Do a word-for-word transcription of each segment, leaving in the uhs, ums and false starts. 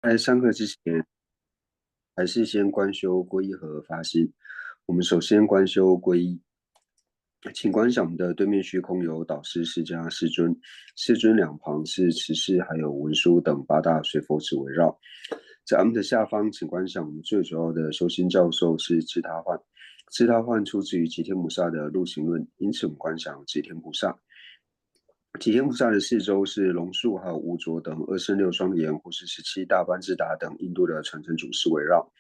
在上课之前，还是先观修皈依和发心。我们首先观修皈依，请观想我们的对面虚空有导师释迦世尊，世尊两旁是持世还有文殊等八大水佛子围绕。在他们的下方，请观想我们最主要的修心教授是智他幻。智他幻出自于吉天菩萨的陆行论，因此我们观想吉天菩萨。吉天菩萨的四周是龙树还有无着等二圣六庄严，或是十七大班智达等印度的传承祖师围绕。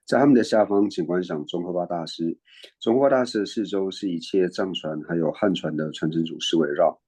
在他们的下方，请观想宗喀巴大师。宗喀巴大师的四周是一切藏传还有汉传的传承祖师围绕。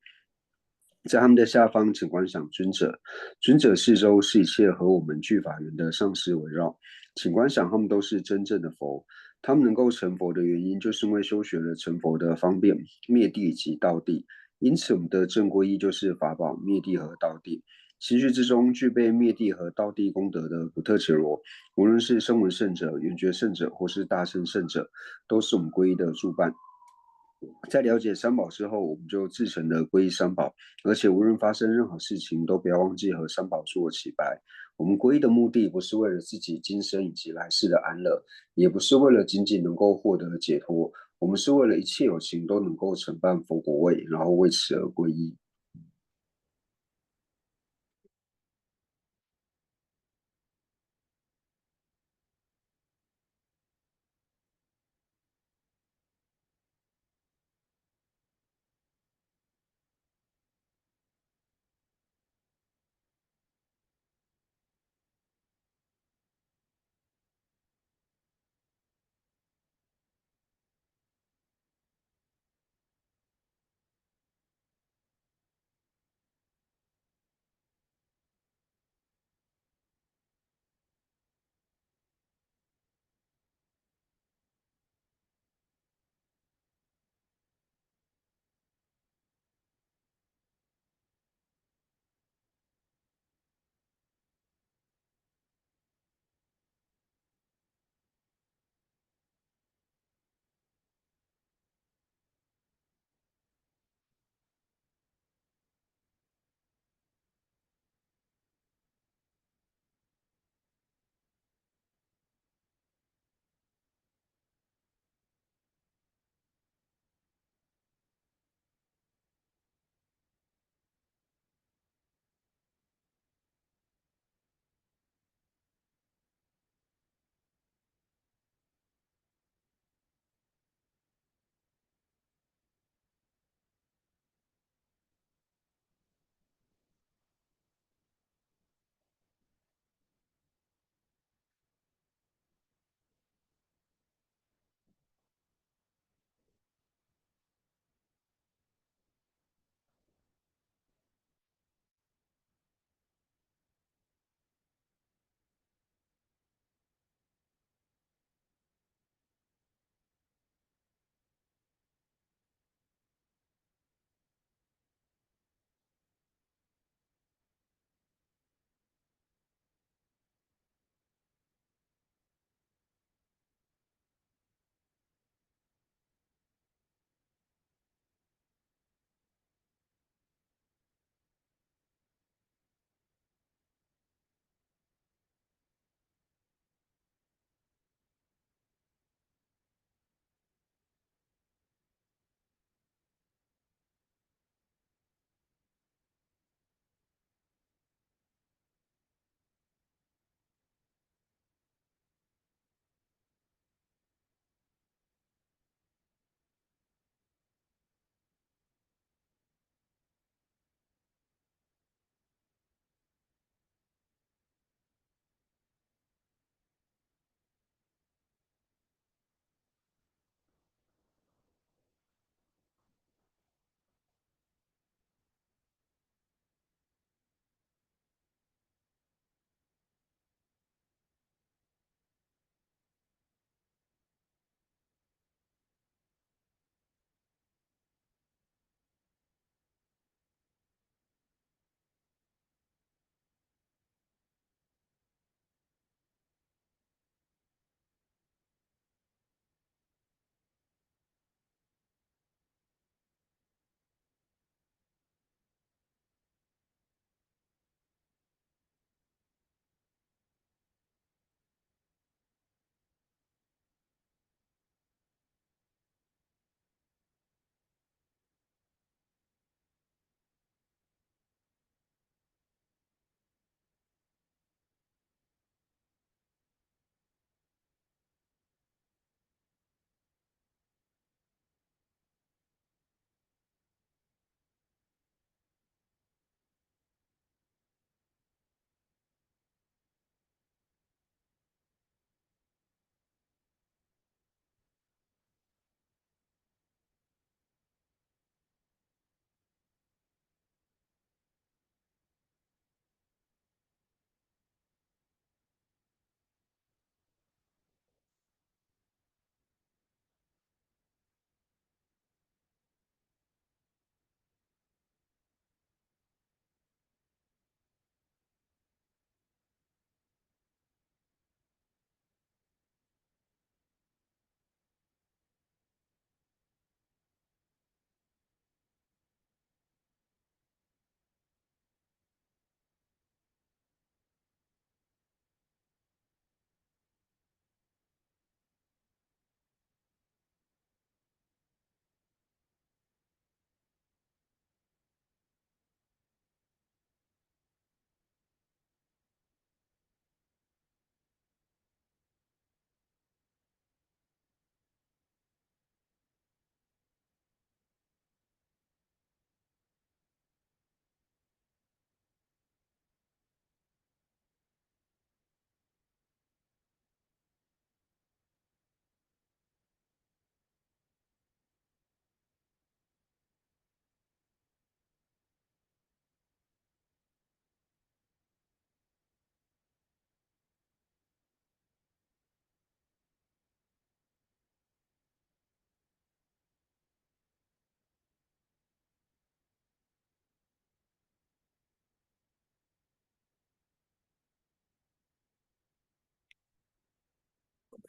在他们的下方，请观想尊者。尊者四周是一切和我们俱法缘的上师围绕，请观想他们都是真正的佛，他们能够成佛的原因，就是因为修学了成佛的方便、灭谛以及道谛。因此，我们的正皈依就是法宝、灭谛和道谛。心绪之中具备灭谛和道谛功德的古特伽罗，无论是声闻圣者、缘觉圣者，或是大乘圣者，都是我们皈依的助伴。在了解三宝之后，我们就至诚的皈依三宝，而且无论发生任何事情，都不要忘记和三宝做祈白。我们皈依的目的不是为了自己今生以及来世的安乐，也不是为了仅仅能够获得解脱，我们是为了一切有情都能够承办佛果位，然后为此而皈依。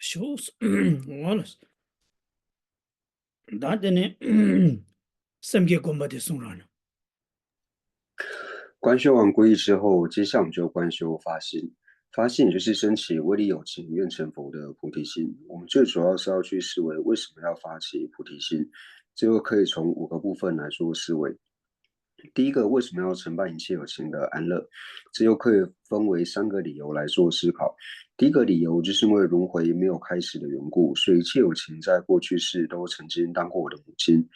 ཤོག་འོ་ལ། ད་དེ་ནས་སེམས་བསྐྱེད་སྒོམ་པ་དེ་གསུང་རོགས་གནང་། 观修完皈依之后，接下来我们就观修发心。发心也就是升起威力有情、愿成佛的菩提心。我们最主要是要去思维为什么要发起菩提心，这又可以从五个部分来做思维。第一个，为什么要承办一切有情的安乐？这又可以分为三个理由来做思考。第一个理由就是因为轮回没有开始的缘故，所以一切有情在过去世都曾经当过我的母亲。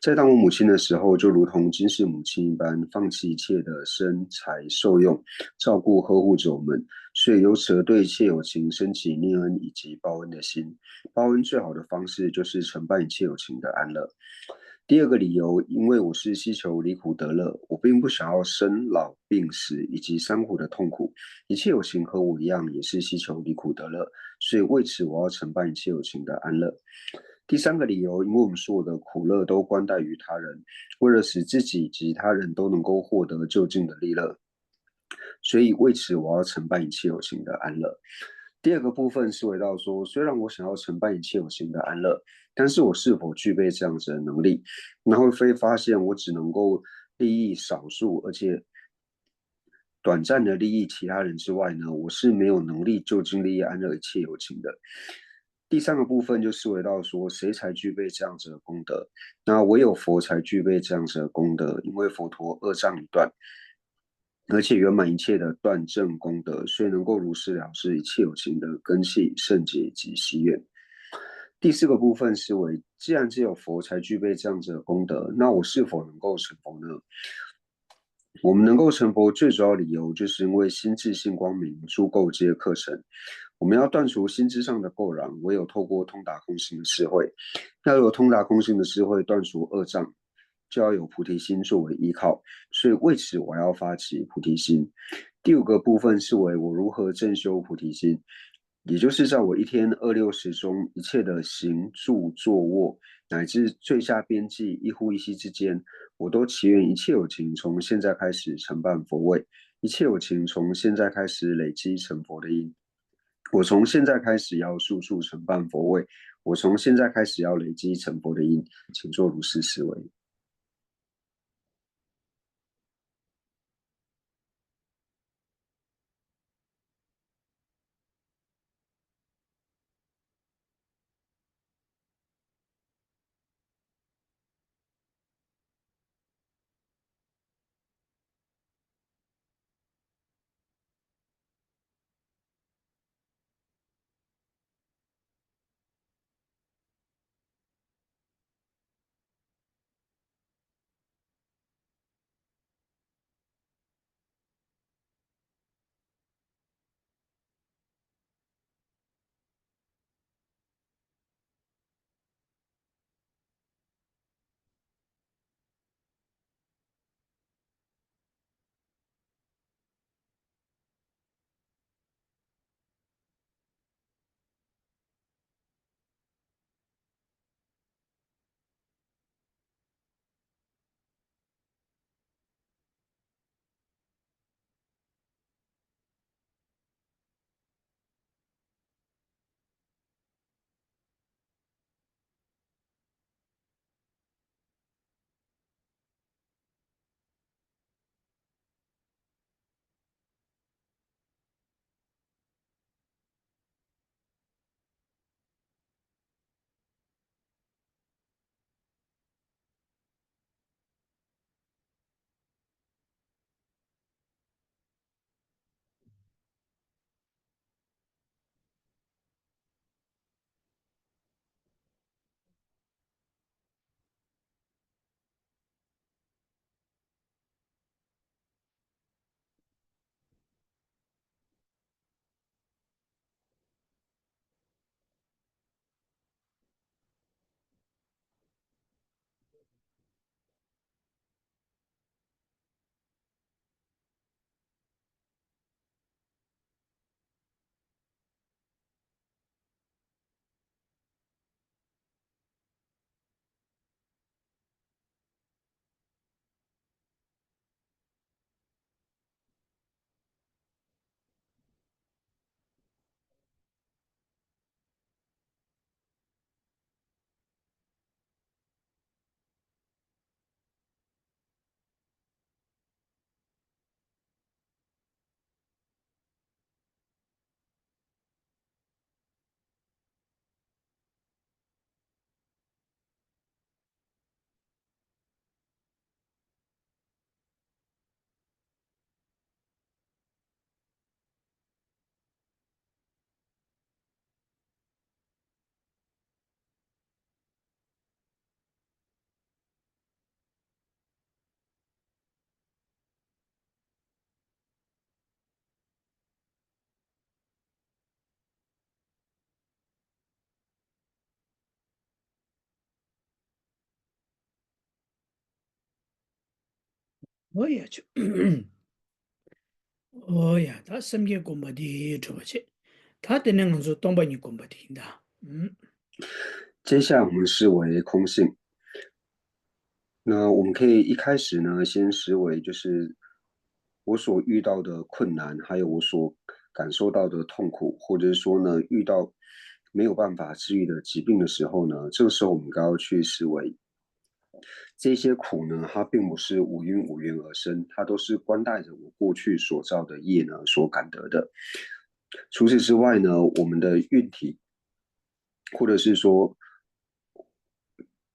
在当我母亲的时候，就如同今世母亲一般，放弃一切的身材受用，照顾呵护着我们，所以由此而对一切有情升起念恩以及报恩的心。报恩最好的方式就是承办一切有情的安乐。第二个理由，因为我是希求离苦得乐，我并不想要生老病死以及三苦的痛苦。一切有情和我一样，也是希求离苦得乐，所以为此我要承办一切有情的安乐。第三个理由，因为我们所有的苦乐都关待于他人，为了使自己及他人都能够获得究竟的利乐，所以为此我要承办一切有情的安乐。第二个部分是回到说，虽然我想要承办一切有情的安乐，但是我是否具备这样子的能力？那会非发现我只能够利益少数，而且短暂的利益其他人之外呢，我是没有能力究竟利益安乐一切有情的。第三个部分就是回到说，谁才具备这样子的功德？那唯有佛才具备这样子的功德，因为佛陀二障已断，而且圆满一切的断证功德，所以能够如实了知一切有情的根器、圣解及誓愿。第四个部分是为，既然只有佛才具备这样子的功德，那我是否能够成佛呢？我们能够成佛最主要理由，就是因为心自性光明，诸垢皆客尘。我们要断除心智上的垢染，唯有透过通达空性的智慧。要有通达空性的智慧，断除二障，就要有菩提心作为依靠。所以为此，我要发起菩提心。第五个部分是为我如何正修菩提心。也就是在我一天二六时中，一切的行住坐卧，乃至最下边际一呼一吸之间，我都祈愿一切有情从现在开始承办佛位，一切有情从现在开始累积成佛的因。我从现在开始要速速承办佛位，我从现在开始要累积成佛的因，请做如是思维。ཨོ་ཡ་ཆུ། ཨོ་ཡ། ད་སེམས་བསྐྱེད་སྒོམ་པ་འདི་གྲུབ་པ་བྱེད། ད་དེ་ནས་ང་ཚོ་སྟོང་པ་ཉིད་སྒོམ་པ་འདི་ཡིན་ད། ཨུམ། 接下来我们视为空性。那我们可以一开始呢，先视为就是我所遇到的困难，还有我所感受到的痛苦，或者是说呢，遇到没有办法治愈的疾病的时候呢，这个时候我们应该要去视为这些苦呢，它并不是无因无缘而生，它都是关带着我过去所造的业呢所感得的。除此之外呢，我们的运体，或者是说，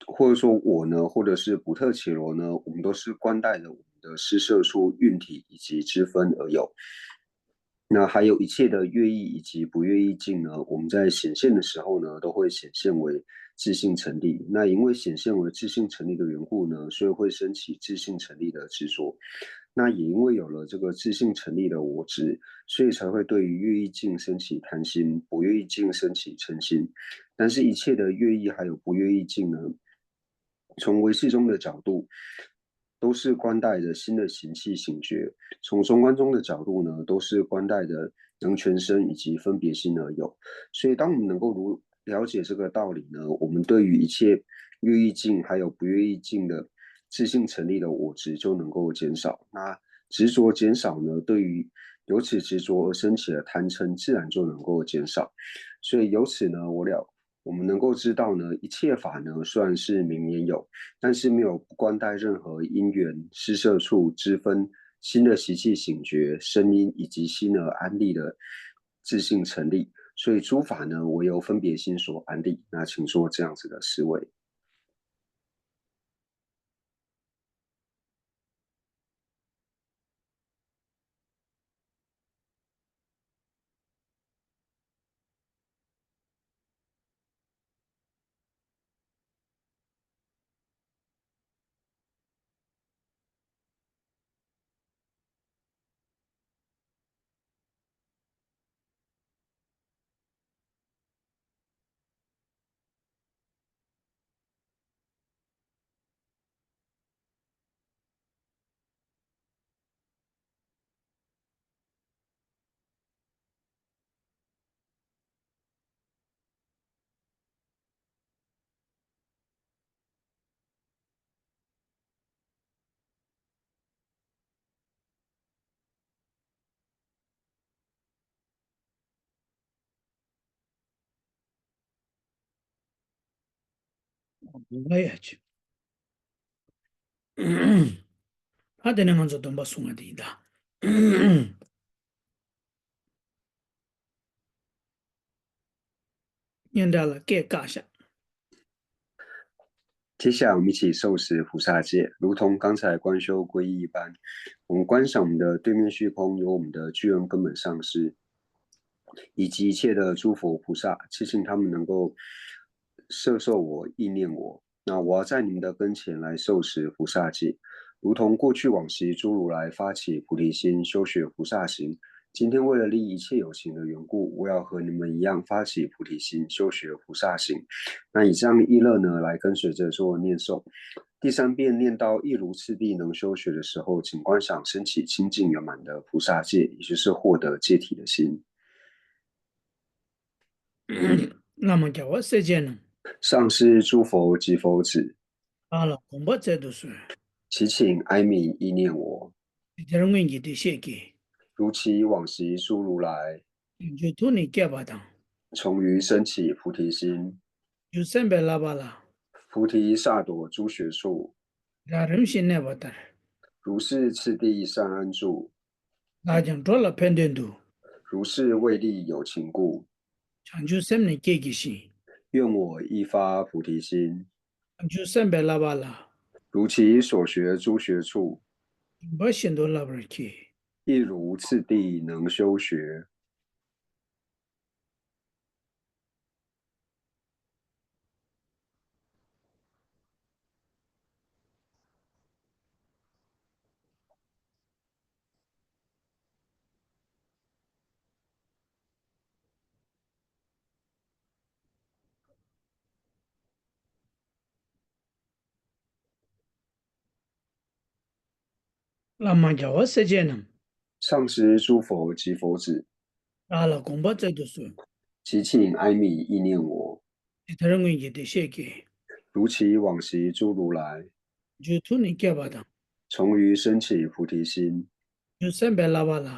或者说我呢，或者是普特伽罗呢，我们都是关带着我们的施设处、运体以及支分而有。那还有一切的乐意以及不乐意境呢，我们在显现的时候呢，都会显现为自性成立。那因为显现为自性成立的缘故呢，所以会升起自性成立的执着。那也因为有了这个自性成立的我执，所以才会对于乐意境升起贪心，不乐意境升起嗔心。但是一切的乐意还有不乐意境呢，从唯识宗的角度，都是关带着心的习气醒觉；从中观宗的角度呢，都是关带着能全生以及分别心而有。所以，当我们能够如了解这个道理呢，我们对于一切乐意境还有不乐意境的自性成立的我执就能够减少。那执着减少呢，对于由此执着而升起的贪嗔，自然就能够减少。所以由此呢，我了我们能够知道呢，一切法呢虽然是名言有，但是没有不关带任何因缘、施设处、支分、心的习气醒觉、声音以及心而安立的自性成立。所以诸法呢，唯有分别心所安立。那请说这样子的思维。ལ་ཡ་ཆེ། ད་དེ་ནས་ང་ཚོ་སྡོམ་པ་སྲུང་བ་དེ་ཡིན་ད། སྙན་གྲགས་ལ་སྐད་བཀག་ཤག 接下来，我们一起受持菩萨戒，如同刚才观修皈依一般，我们观想我们的对面虚空有我们的巨人根本上师，以及一切的诸佛菩萨，祈请他们能够摄受我、意念我。那我要在你们的跟前来受持菩萨戒，如同过去往昔诸如来发起菩提心，修学菩萨行，今天为了利益一切有情的缘故，我要和你们一样发起菩提心，修学菩萨行。那以这样意乐呢，来跟随着做念诵。第三遍念到一如次第能修学的时候，请观想升起清净圆满的菩萨戒，也就是获得戒体的心。བླ་མ་རྒྱལ་བ་སྲས་བཅས་རྣམས། 上师诸佛及佛子， ཨ་ལ་དགོངས་པ་བསྩལ་དུ་གསོལ། 祈请哀悯意念我， དེ་ལྟར་སྔོན་གྱི་བདེ་གཤེགས་ཀྱིས། 如其往昔诸如来， བྱང་ཆུབ་ཐུགས་ནི་བསྐྱེད་པ་དང་། 从于升起菩提心， བྱང་ཆུབ་སེམས་དཔའི་བསླབ་པ་ལ། 菩提萨埵诸学处， རབ་རིམ་བཞིན་གནས་པ་ལྟར། 如是次第善安住， བདག་ཀྱང་འགྲོ་ལ་ཕན་དོན་དུ། 如是为利有情故， བྱང་ཆུབ་སེམས་ནི་བསྐྱེད་བགྱི་ཞིང་། 愿我亦发菩提心， བྱང་ཆུབ་སེམས་དཔའི་བསླབ་པ་ལ། 如其所学诸学处， རིམ་པ་བཞིན་དུ་བསླབ་པར་བགྱི། 亦如次第能修学。བླ་མ་རྒྱལ་བ་སྲས་བཅས་རྣམས། 上师诸佛及佛子། བདག་ལ་དགོངས་པ་སྩལ་དུ་གསོལ། 祈请哀悯意念我། ཇི་ལྟར་སྔོན་གྱི་བདེ་གཤེགས་ཀྱིས། 如其往昔诸如来། རྒྱུད་ཐུགས་ནས་བསྐྱེད་པ་དང་། 从于升起菩提心། རྒྱུད་སེམས་དཔའི་བསླབ་པ་ལ།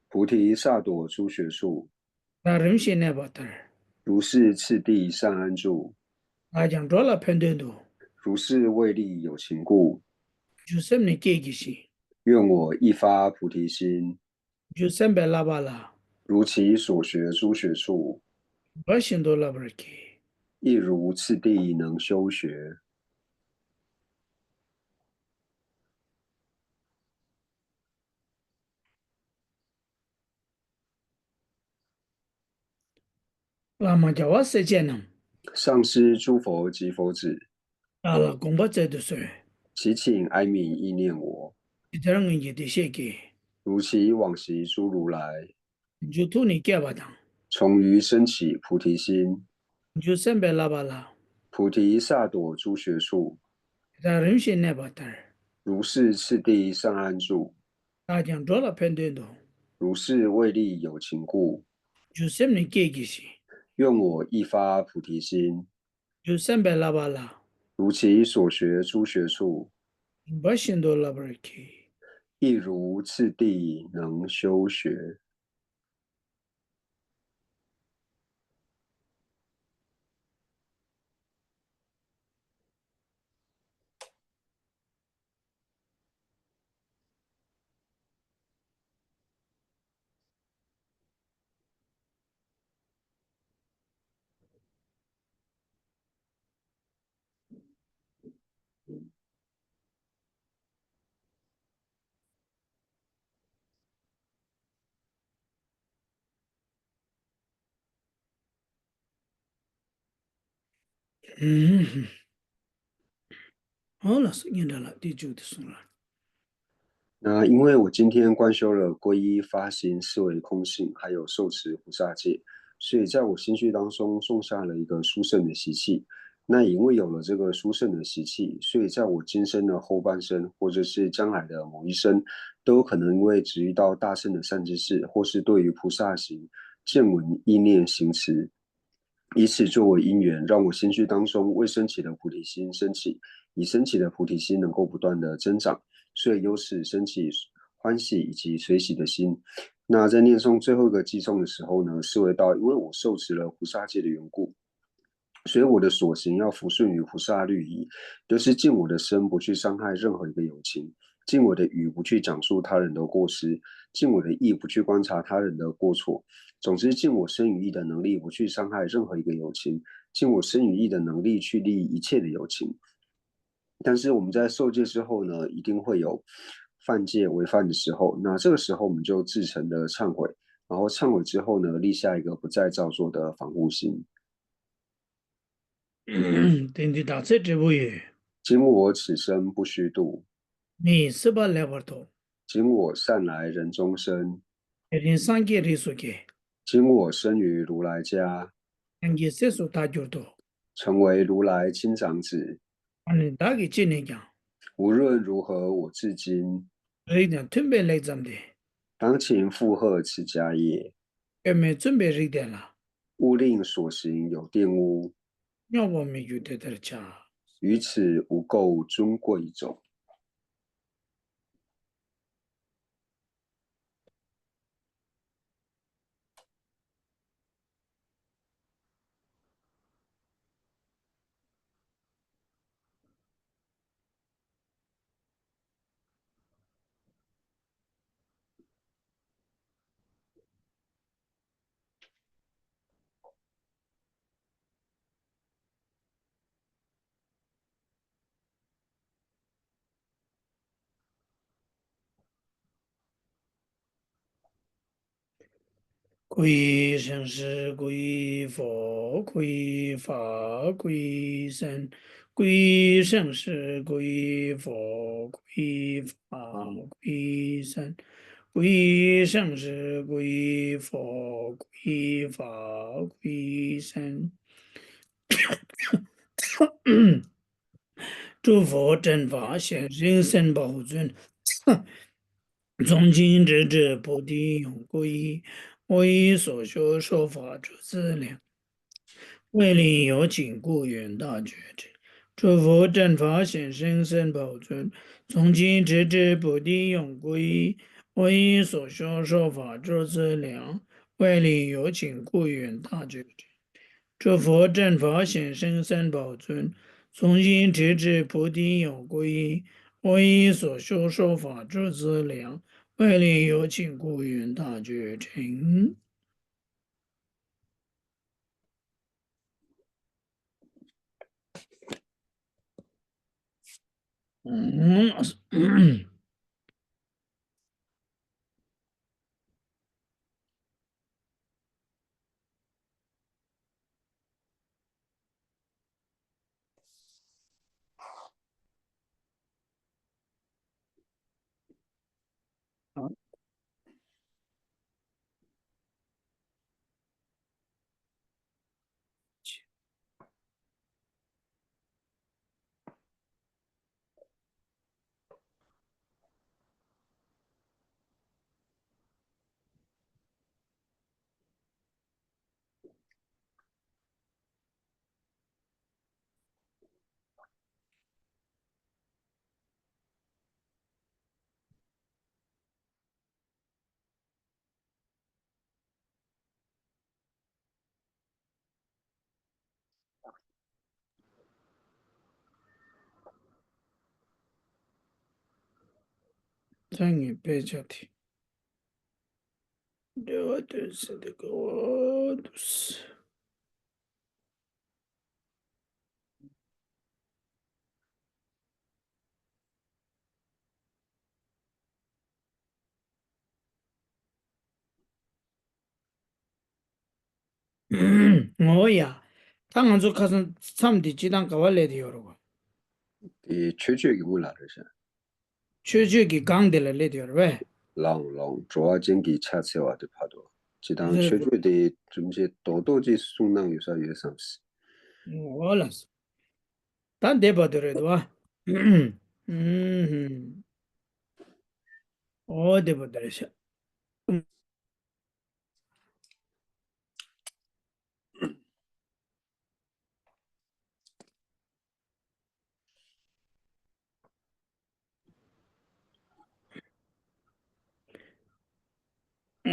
菩提萨埵诸学处། རིམ་བཞིན་གནས་པ་ལྟར། 如是次第善安住། བདག་ཀྱང་འགྲོ་ལ་ཕན་དོན་དུ། 如是为利有情故། རྒྱུད་སེམས་ནས་བསྐྱེད་བགྱི་ཞིང་། 愿我亦发菩提心。 རྒྱུད་སེམས་དཔའི་བསླབ་པ་ལ། 如其所学诸学处། འབའ་ཞིག་ཏུ་བསླབ་པར་བགྱི། 亦如次第能修学。 བླ་མ་རྒྱལ་བ་སྲས་བཅས་རྣམས། 上师诸佛及佛子། བདག་ལ་དགོངས་པ་སྩལ་དུ་གསོལ། 祈请哀悯意念我། ཇི་ལྟར་སྔོན་གྱི་བདེ་གཤེགས་ཀྱིས། 如其往昔诸如来། རྒྱུད་ཐུགས་ནས་བསྐྱེད་པ་དང་། 从于升起菩提心། རྒྱུད་སེམས་དཔའི་བསླབ་པ་ལ། 菩提萨埵诸学处། རིམ་བཞིན་གནས་པ་ལྟར། 如是次第善安住། བདག་ཀྱང་འགྲོ་ལ་ཕན་དོན་དུ། 如是为利有情故། རྒྱུད་སེམས་ནས་བསྐྱེད་བགྱི་ཞིང་། 愿我亦发菩提心། རྒྱུད་སེམས་དཔའི་བསླབ་པ་ལ། 如其所学诸学处། འབའ་ཞིག་ཏུ་བསླབ་པར་བགྱི། 亦如次第能修学。 ཨོ་ལགས་སོ། སྙན་གྲགས་ལགས་དེ་མཇུག་དེ་གསུངས་ར། 那因为我今天观修了皈依、发心、思维空性，还有受持菩萨戒，所以在我心绪当中种下了一个殊胜的习气。那因为有了这个殊胜的习气，所以在我今生的后半生，或者是将来的某一生，都有可能因为只遇到大乘的善知识，或是对于菩萨行、见闻、意念、行持， 以此作为因缘，让我心绪当中未升起的菩提心升起，以升起的菩提心能够不断的增长，所以由此升起欢喜以及随喜的心。那在念诵最后一个偈颂的时候呢，是为到因为我受持了菩萨戒的缘故，所以我的所行要服顺于菩萨律仪，就是尽我的身不去伤害任何一个有情， 尽我的语不去讲述他人的过失，尽我的意不去观察他人的过错。总之，尽我身语意的能力不去伤害任何一个有情，尽我身语意的能力去利益一切的有情。但是我们在受戒之后呢，一定会有犯戒违犯的时候，那这个时候我们就至诚的忏悔，然后忏悔之后呢，立下一个不再造作的防护心。 དེང་འདིར་བདག་ཚེ་འབྲས་བུ་ཡོད། 今我此生不虚度། མི་ཡི་སྲིད་པ་ལེགས་པར་ཐོབ། 今我善来人中生། དེ་རིང་སངས་རྒྱས་རིགས་སུ་སྐྱེས། 今我生于如来家། སངས་རྒྱས་སྲས་སུ་བདག་གྱུར་ཏོ། 成为如来亲长子། ཨ་ནི་བདག་གིས་ཅི་ནས་ཀྱང་། 无论如何我至今། རིགས་དང་མཐུན་པའི་ལེགས་བརྩམས་ཏེ། 当勤负荷此家业། སྐྱོན་མེད་བཙུན་པའི་རིགས་དེ་ལ། 勿令所行有玷污། རྙོག་པ་མི་འགྱུར་དེ་ལྟར་བྱ། 于此无垢尊贵种། 皈依生死，皈依佛，皈依法，皈依僧。皈依生死，皈依佛，皈依法，皈依僧。皈依生死，皈依佛，皈依法，皈依僧。 诸佛正法显现身宝尊，从今直至菩提永归依，我以所修说法诸资粮，为利有情故愿大觉知。诸佛正法显生三宝尊，从今直至菩提永归依，我以所修说法诸资粮，为利有情故愿大觉知。 诸佛正法显生三宝尊，从今直至菩提有归依，我以所修说法诸资粮，为利有情故愿大觉成。嗯。 ད་ངས་དཔེ་ཆ་དེ་འབྲེལ་བ་དོན་ཟེར་དེ་ག་བ་འདུག་ངོ་ཡ། ད་ང་ཚོ་ཁ་སང་མཚམས་འདི་སྤྱི་བཏང་ག་བ་སླེབས་དེ་ཡོད་རེད་བ། དེ་མཆོད་བརྗོད་ཀྱི་དབུ་ལ་རེད་ཤག་མཆོད་བརྗོད་ཀྱི་སྒང་དེ་ལ་སླེབས་དེ་ཡོད་རེད་བས། ལའང་ལའང་འགྲོ་བ་ཅན་གྱི་ཕྱག་འཚལ་བ་དེ་བར་དུ། སྤྱི་བཏང་རེད། མཆོད་བརྗོད་དེ་རིམ་བཞིན་རྡོག་རྡོག་ཅིག་གསུང་གནང་ཡོད་ས་ཡོད་བསམ། འོ་ལགས་སོ། ད་འདས་པ་དེ་རེད་བ། འོ་འདས་པ་དེ་རེད་ཤག་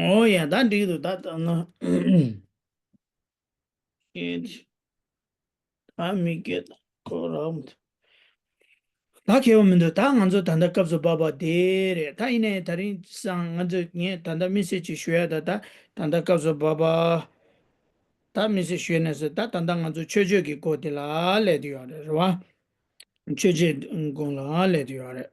འོ་ཡ་ད་འགྲིག་འདུག་ད་ད་ན། ད་མི་སྐད་ཁོ་རང་། ད་ཁྱད་པར་མི་འདུག་ད་ང་ཚོ་ད་ལྟ་སྐབས་སུ་བབ་པ་དེ་རེད། ད་ཡིན་ནའི་ད་རིང་སང་ང་ཚོ་ངས་ད་ལྟ་དམིགས་བསལ་ཅིག་ཞུ་ཡ་ད་ད་ད་ལྟ་སྐབས་སུ་བབ་པ། ད་དམིགས་བསལ་ཞུས་ནས་ཟེར་ད་ད་ལྟ་ང་ཚོ་མཆོད་བརྗོད་ཀྱི་སྐོར་དེ་ལ་སླེབས་དུ་ཡོད་རེད་རེད་བ། མཆོད་བརྗོད་སྐོར་ལ་སླེབས་དུ་ཡོད་རེད།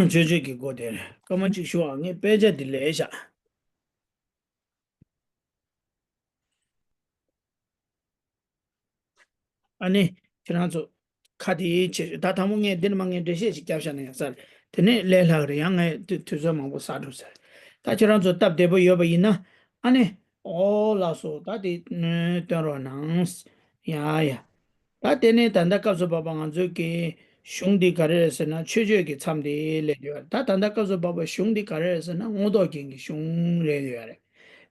མཆོད་བརྗོད་ཀྱི་སྐོར་དེ་རེད། སྐར་མ་གཅིག་ཞུ་བ་ངས་དཔེ་ཆ་འདི་ལས་བཞག་ཨ་ནི། ཁྱེད་རང་ཚོ། ཁ་དེའི་ཆེད་ད་དང་པོ་ངས་འདིར་མ་ངས་འགྲེལ་བཤད་ཅིག་བརྒྱབ་བཞག་ན་ཡང་ས་རེད། དེ་ནས་ལས་སླ་རེད། ཡང་ངས་དུས་དུས་ཚོད་མང་པོ་ཟ་འགྲོ་ས་རེད། ད་ཁྱེད་རང་ཚོ་སྟབས་བདེ་པོ་ཡོད་པ་ཡིན་ན། ཨ་ནི། ཨོ་ལགས་སོ། ད་དེ་སྟོན་རོགས་གནང་། ཡ་ཡ། ད་དེ་ནས་ད་ལྟ་སྐབས་སུ་བབ་པ་ང་ཚོའི་གི་གཞུང་འདི་ག་རེ་རེད་ཟེར་ན་མཆོད་བརྗོད་ཀྱི་མཚམས་དེ་སླེབས་ཡོད་རེད། ད་ད་ལྟ་སྐབས་སུ་བབ་པ་གཞུང་འདི་ག་རེ་རེད་ཟེར་ན་མངོན་རྟོགས་རྒྱན་གྱི་གཞུང་རེད་ཡོད་རེད།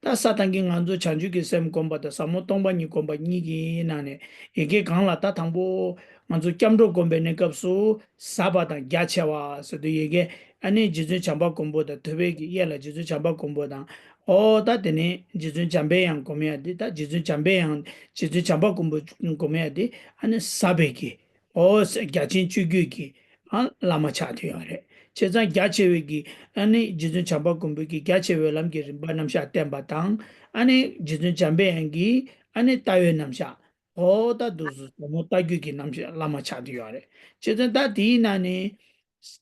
ད་ས་དང་གི་ང་ཚོ་བྱང་ཆུབ་ཀྱི་སེམས་བསྒོམ་པ་དང་ཟབ་མོ་སྟོང་པ་ཉིད་བསྒོམ་པ་གཉིས་ཀྱི་ནང་ནས་ཡི་གེ་གང་ལ་ད་དང་པོ་ང་ཚོ་སྐྱབས་འགྲོ་བསྒོམ་པའི་གནས་སྐབས་སུ་ཟབ་པ་དང་རྒྱ་ཆེ་བ་ཟེར་དུས་ཡི་གེ་ཨ་ནི་རྗེ་བཙུན་བྱམས་པ་མགོན་པོ་དང་ཐུབ་པའི་གི་གཡས་ལ་རྗེ་བཙུན་བྱམས་པ་མགོན་པོ་དང་། ཨོ་ད་དེ་ནས་རྗེ་བཙུན་འཇམ་པའི་དབྱངས་བསྒོམ་ཡ་དེ་ད་རྗེ་བཙུན་འཇམ་པའི་དབྱངས་རྗེ་བཙུན་བྱམས་པ་མགོན་པོ་བསྒོམ་ཡ་དེ་ཨ་ནི་ཟབ་པའི་གི་ཨོ་ས་རྒྱ་ཆེན་སྤྱོད་བརྒྱུད་ཀྱི་ཨ་བླ་མ་ཆགས་ཐུབ་ཡོད་རེད། བྱས་ཙང་རྒྱ་ཆེ་བའི་གི་ཨ་ནི་རྗེ་བཙུན་བྱམས་པ་མགོན་པོའི་གི་རྒྱ་ཆེ་བའི་ལམ་གྱི་རིམ་པ་རྣམ་གཞག་བསྟན་པ་དང་ཨ་ནི་རྗེ་བཙུན་འཇམ་པའི་དབྱངས་ཀྱི་ཨ་ནི་ལྟ་བའི་རྣམ་གཞག་ཨོ་ད་འདུག་སེ་ཟབ་མོ་ལྟ་བརྒྱུད་ཀྱི་རྣམ་གཞག་བླ་མ་ཆགས་ཐུབ་ཡོད་རེད། བྱས་ཙང་ད་དེའི་ནང་ནས་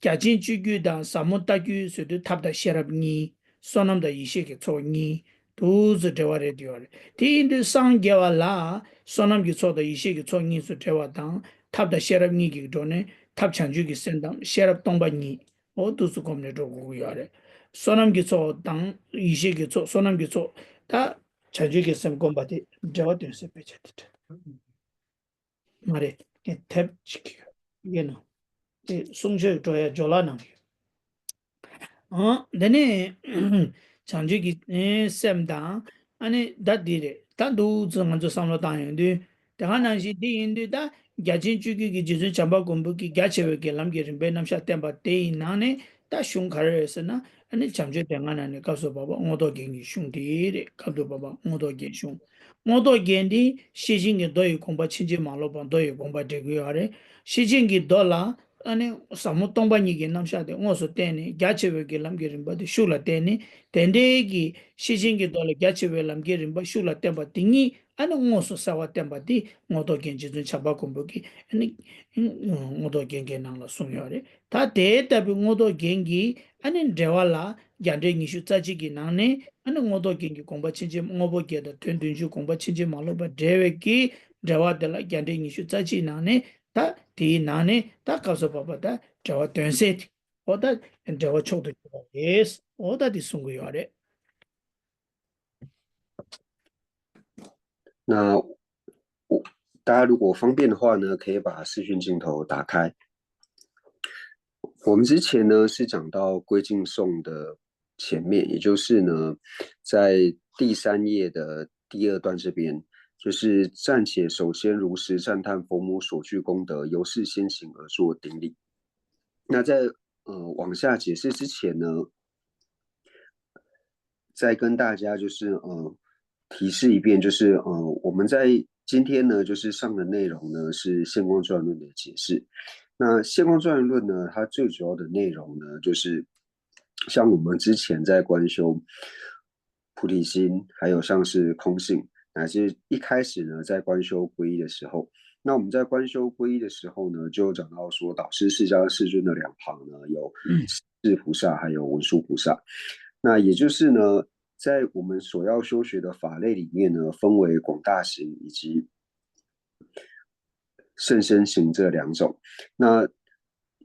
རྒྱ་ཆེན་སྤྱོད་བརྒྱུད་དང་ཟབ་མོ་ལྟ་བརྒྱུད་ཟེར་དུས་ཐབས་དང་ཤེས་རབ་གཉིས། བསོད་ནམས་དང་ཡེ་ཤེས་ཀྱི་ཚོགས་གཉིས། འདུག་སེ་འབྲེལ་བ་རེད་དུ་ཡོད་རེད། དེ་ཡིན་དུས་སངས་རྒྱས་པ་ལ་བསོད་ནམས་ཀྱི་ཚོགས་དང་ཡེ་ཤེས་ཀྱི་ཚོགས་གཉིས་སུ་འབྲེལ་བ་དང་ཐབས་དང་ཤེས་རབ་གཉིས་ཀྱི་འགྲོ་ནས་ཐབས་བྱང་ཆུབ་ཀྱི་སེམས་དང་ཤེས་རབ་སྟོང་པ་ཉིད། འོ་འདུག་སེ་བསྒོམས་ནས་འགྲོ་དགོས་ཀྱི་ཡོད་རེད། བསོད་ནམས་ཀྱི་ཚོགས་དང་ཡེ་ཤེས་ཀྱི་ཚོགས་བསོད་ནམས་ཀྱི་ཚོགས་ད་བྱང་ཆུབ་ཀྱི་སེམས་བསྒོམ་པ་དེ་འབྲེལ་བ་དོན་གསལ་དཔེ་ཆ་དེ་འདྲ། མ་རེད། དེ་དེབ་ཅིག་ཡོད་ནོ། དེ་གསུང་ཆོས་འགྲོ་ཡ་ཇོ་ལ་ནང་ཡོད། ཨང་། དེ་ནས་བྱང་ཆུབ་ཀྱི་སེམས་དང་། ཨ་ནི་ད་འདི་རེད། ད་འདུག་ཙམ་ང་ཚོ་བསམ་བློ་བཏང་ཡོང་དུས། དེ་ག་ནང་བཞིན་འདི་ཡིན་དུས། ད་རྒྱ་ཆེན་སྤྱོད་བརྒྱུད་ཀྱི་རྗེ་བཙུན་བྱམས་པ་མགོན་པོ་གིས་རྒྱ་ཆེ་བའི་གི་ལམ་གྱི་རིམ་པའི་རྣམ་གཞག་བསྟན་པ་དེ་ཡི་ནང་ནས། ད་གཞུང་ག་རེ་རེད་ཟེར་ན། ཨ་ནི་བྱམས་ཆོས་སྡེ་ལྔ་ནང་ནས་སྐབས་སུ་བབ་པ་མངོན་རྟོགས་རྒྱན་གྱི་གཞུང་དེ་རེད། སྐབས་སུ་བབ་པ་མངོན་རྟོགས་རྒྱན་གཞུང་། མངོན་རྟོགས་རྒྱན་འདི་ཤེར་ཕྱིན་གྱི་མདོ་ཡི་དགོངས་པ་ཕྱིན་ཅི་མ་ལོག་པ། མདོ་ཡི་དགོངས་པ་འགྲེལ་གྱི་ཡོད་རེད། ཤེར་ཕྱིན་གྱི་མདོ་ལ། ཨ་ནི་ཟབ་མོ་སྟོང་པ་ཉིད་ཀྱི་རྣམ་གཞག་དེ་དངོས་སུ་བསྟན་ནས། རྒྱ་ཆེ་བའི་གི་ལམ་གྱི་རིམ་པ་དེ་ཤུགས་ལ་བསྟན་ནས། དེ་འདྲའི་གི་ཤེར་ཕྱིན་གྱི་མདོ་ལ་རྒྱ་ཆེ་བའི་ལམ་གྱི་རིམ་པ་ཤུགས་ལ་བསྟན་པ་དེ་ཉིད། ཨ་ནི་དངོས་སུ་གསལ་བར་བསྟན་པ་དེ་མངོན་རྟོགས་རྒྱན། རྗེ་བཙུན་བྱམས་པ་མགོན་པོ་གིས། ཨ་ནི་མངོན་རྟོགས་རྒྱན་གྱི་ནང་ལ་གསུངས་ཡོད་རེད། ད་དེ་ལྟ་བུའི་མངོན་རྟོགས་རྒྱན་གྱི། ཨ་ནི་འགྲེལ་བ་ལ། རྒྱ་འགྲེལ་ཉི་ཤུ་རྩ་གཅིག་གི་ནང་ནས། ཨ་ནི་མངོན་རྟོགས་རྒྱན་གྱི་དགོངས་པ་ཕྱིན་ཅི། དངོས་པོ་བརྒྱད་དང་དོན་བདུན་ཅུའི་དགོངས་པ་ཕྱིན་ཅི་མ་ལོག་པར་འགྲེལ་བའི་གི་འགྲེལ་བ་དེ་ལ། རྒྱ་འགྲེལ་ཉི་ཤུ་རྩ་གཅིག་ནང་ནས། ད་དེའི་ནང་ནས་ད་སྐབས་སུ་བབ་པ་ད་འགྲེལ་བ་དོན་གསལ་དེ། འོ་ད་འགྲེལ་བ་མཆོག་ཏུ་གྱུར་པ་རེད། འོ་ད་དེ་གསུང་གི་ཡོད་རེད། 那我大家如果方便的话呢，可以把视讯镜头打开。我们之前呢是讲到归敬颂的前面，也就是呢在第三页的第二段这边，就是暂且首先如实赞叹佛母所具功德，由是先行而作顶礼。那在呃往下解释之前呢，再跟大家就是呃提示一遍，就是呃我们在今天呢就是上的内容呢是现观庄严论的解释。那现观庄严论呢，它最主要的内容呢就是像我们之前在观修菩提心，还有像是空性，乃至一开始呢在观修皈依的时候，那我们在观修皈依的时候呢，就讲到说导师释迦世尊的两旁呢有释菩萨还有文殊菩萨。那也就是呢，在我们所要修学的法类里面呢，分为广大行以及甚深行这两种。那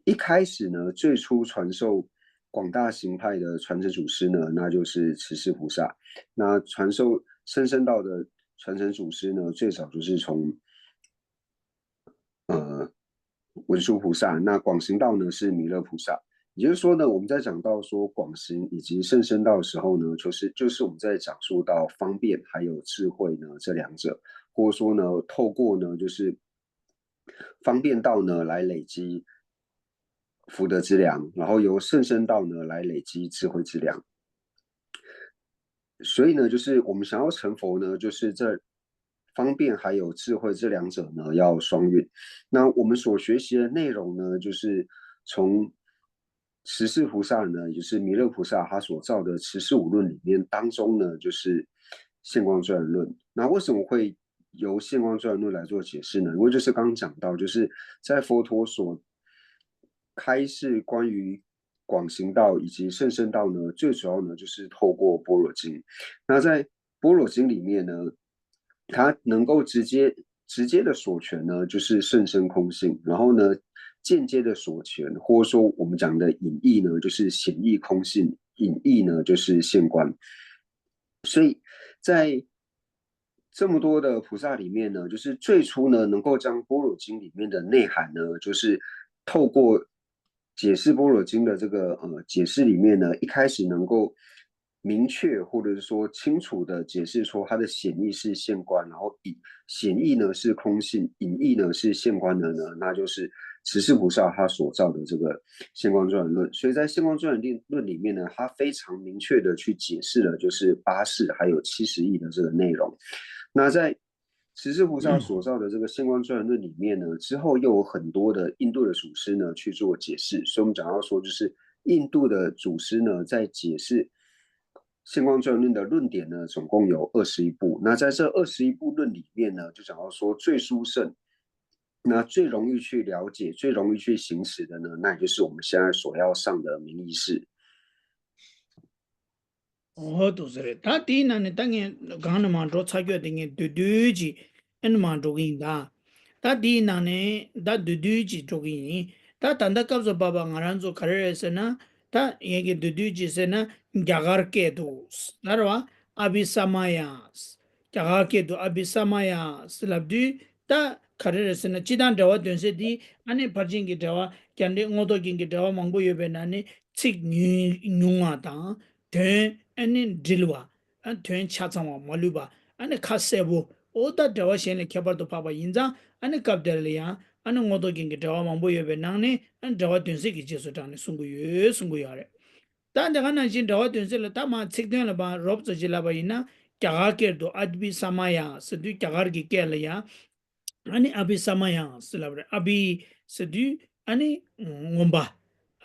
一开始呢，最初传授广大行派的传承祖师呢，那就是持世菩萨。那传授甚深道的传承祖师呢，最早就是从呃文殊菩萨。那广行道呢是弥勒菩萨。也就是说呢，我们在讲到说广行以及甚深道的时候呢，就是就是我们在讲述到方便还有智慧呢这两者，或者说呢，透过呢就是方便道呢来累积福德之粮，然后由甚深道呢来累积智慧之粮。所以呢，就是我们想要成佛呢，就是这方便还有智慧这两者呢要双运。那我们所学习的内容呢，就是从持世菩萨呢，也就是弥勒菩萨他所造的持世五论里面当中呢，就是现观庄严论。那为什么会由现观庄严论来做解释呢？因为就是刚刚讲到，就是在佛陀所开示关于广行道以及甚深道呢，最主要呢就是透过般若经。那在般若经里面呢，它能够直接直接的所权呢，就是甚深空性，然后呢，间接的所权，或者说我们讲的隐义呢，就是显义空性，隐义呢就是现观。所以在这么多的菩萨里面呢，就是最初呢，能够将般若经里面的内涵呢，就是透过解释般若经的这个呃解释里面呢，一开始能够明确或者是说清楚的解释说它的显义是现观，然后隐显义呢是空性，隐义呢是现观的呢，那就是持世菩萨他所造的这个现观庄严论。所以在现观庄严论里面呢，他非常明确的去解释了就是八识还有七十义的这个内容。那在持世菩萨所造的这个现观庄严论里面呢，之后又有很多的印度的祖师呢去做解释，所以我们讲到说，就是印度的祖师呢在解释现观庄严论的论点呢，总共有二十一部。那在这二十一部论里面呢，就讲到说最殊胜，那最容易去了解、最容易去行持的呢，那也就是我们现在所要上的名义释。འོ་འདུག་ཟེར་རེད། ད་དེའི་ནང་ནས་ད་ངས་གང་ནས་མར་འགྲོ་ཚར་གྱི་ཡོད་དེ། ངས་བསྡུས་བསྡུས་ཀྱིས་ཨེ་ནས་མར་འགྲོ་གི་ཡིན་ད། ད་དེའི་ནང་ནས་ད་བསྡུས་བསྡུས་ཀྱིས་འགྲོ་གི་ཡིན། ད་ད་ལྟ་སྐབས་སུ་བབ་པ་ང་རང་ཚོ་ག་རེ་རེད་ཟེར་ན། ད་ངས་ཀྱི་བསྡུས་བསྡུས་ཀྱིས་ཟེར་ན། རྒྱ་གར་སྐད་དུ་ད་རེད་བ། ཨ་བྷི་ས་མ་ཡ། རྒྱ་གར་སྐད་དུ་ཨ་བྷི་ས་མ་ཡ་ཟེར་ལབ་དུས། ད་ག་རེ་རེད་ཟེར་ན། སྤྱིར་བཏང་འགྲེལ་བ་དོན་གསལ་འདི། ཨ་ནི་ཕར་ཕྱིན་གྱི་འགྲེལ་བ། རྒྱ་འགྲེལ་མངོན་རྟོགས་རྒྱན་གྱི་འགྲེལ་བ་མང་པོ་ཡོད་པའི་ནང་ནས། ཚིག་ཉུང་ཉུང་བ་དང་། དོན་ཨ་ནི་འགྲིལ་བ། ཨ་དོན་ཆ་ཚང་བ་མ་ལུས་པ། ཨ་ནི་ཁ་གསལ་པོ། འོ་ད་འགྲེལ་པ་གཞན་ལས་ཁྱད་པར་དུ་འཕགས་པ་ཡིན་ཙང་། ཨ་ནི་སྐབས་དེར་ལ་ཡང་ཨ་ནི་མངོན་རྟོགས་རྒྱན་གྱི་འགྲེལ་པ་མང་པོ་ཡོད་པའི་ནང་ནས། ཨ་ནི་འགྲེལ་པ་བདུན་ཚིགས་ཀྱི་རྗེས་སུ་འབྲངས་ནས་གསུང་གི་ཡོད་གསུང་གི་ཡོད་རེད། ད་དེ་ག་ནང་བཞིན་འགྲེལ་པ་བདུན་ཚིགས་ལ་ད་མ་ཚིག་དོན་ལ་མ་རོབ་ཙམ་ཅིག་ལབ་པ་ཡིན་ན། རྒྱ་གར་སྐད་དུ་ཨ་བྷི་ས་མ་ཡ་ཟེར་དུས། རྒྱ་གར་གྱི་སྐད་ལ་ཡང་ཨ་ནི་ཨ་བྷི་ས་མ་ཡ་ཟེར་ལབ་རེད། ཨ་བྷི་ཟེར་དུས་ཨ་ནི་མངོན་པ།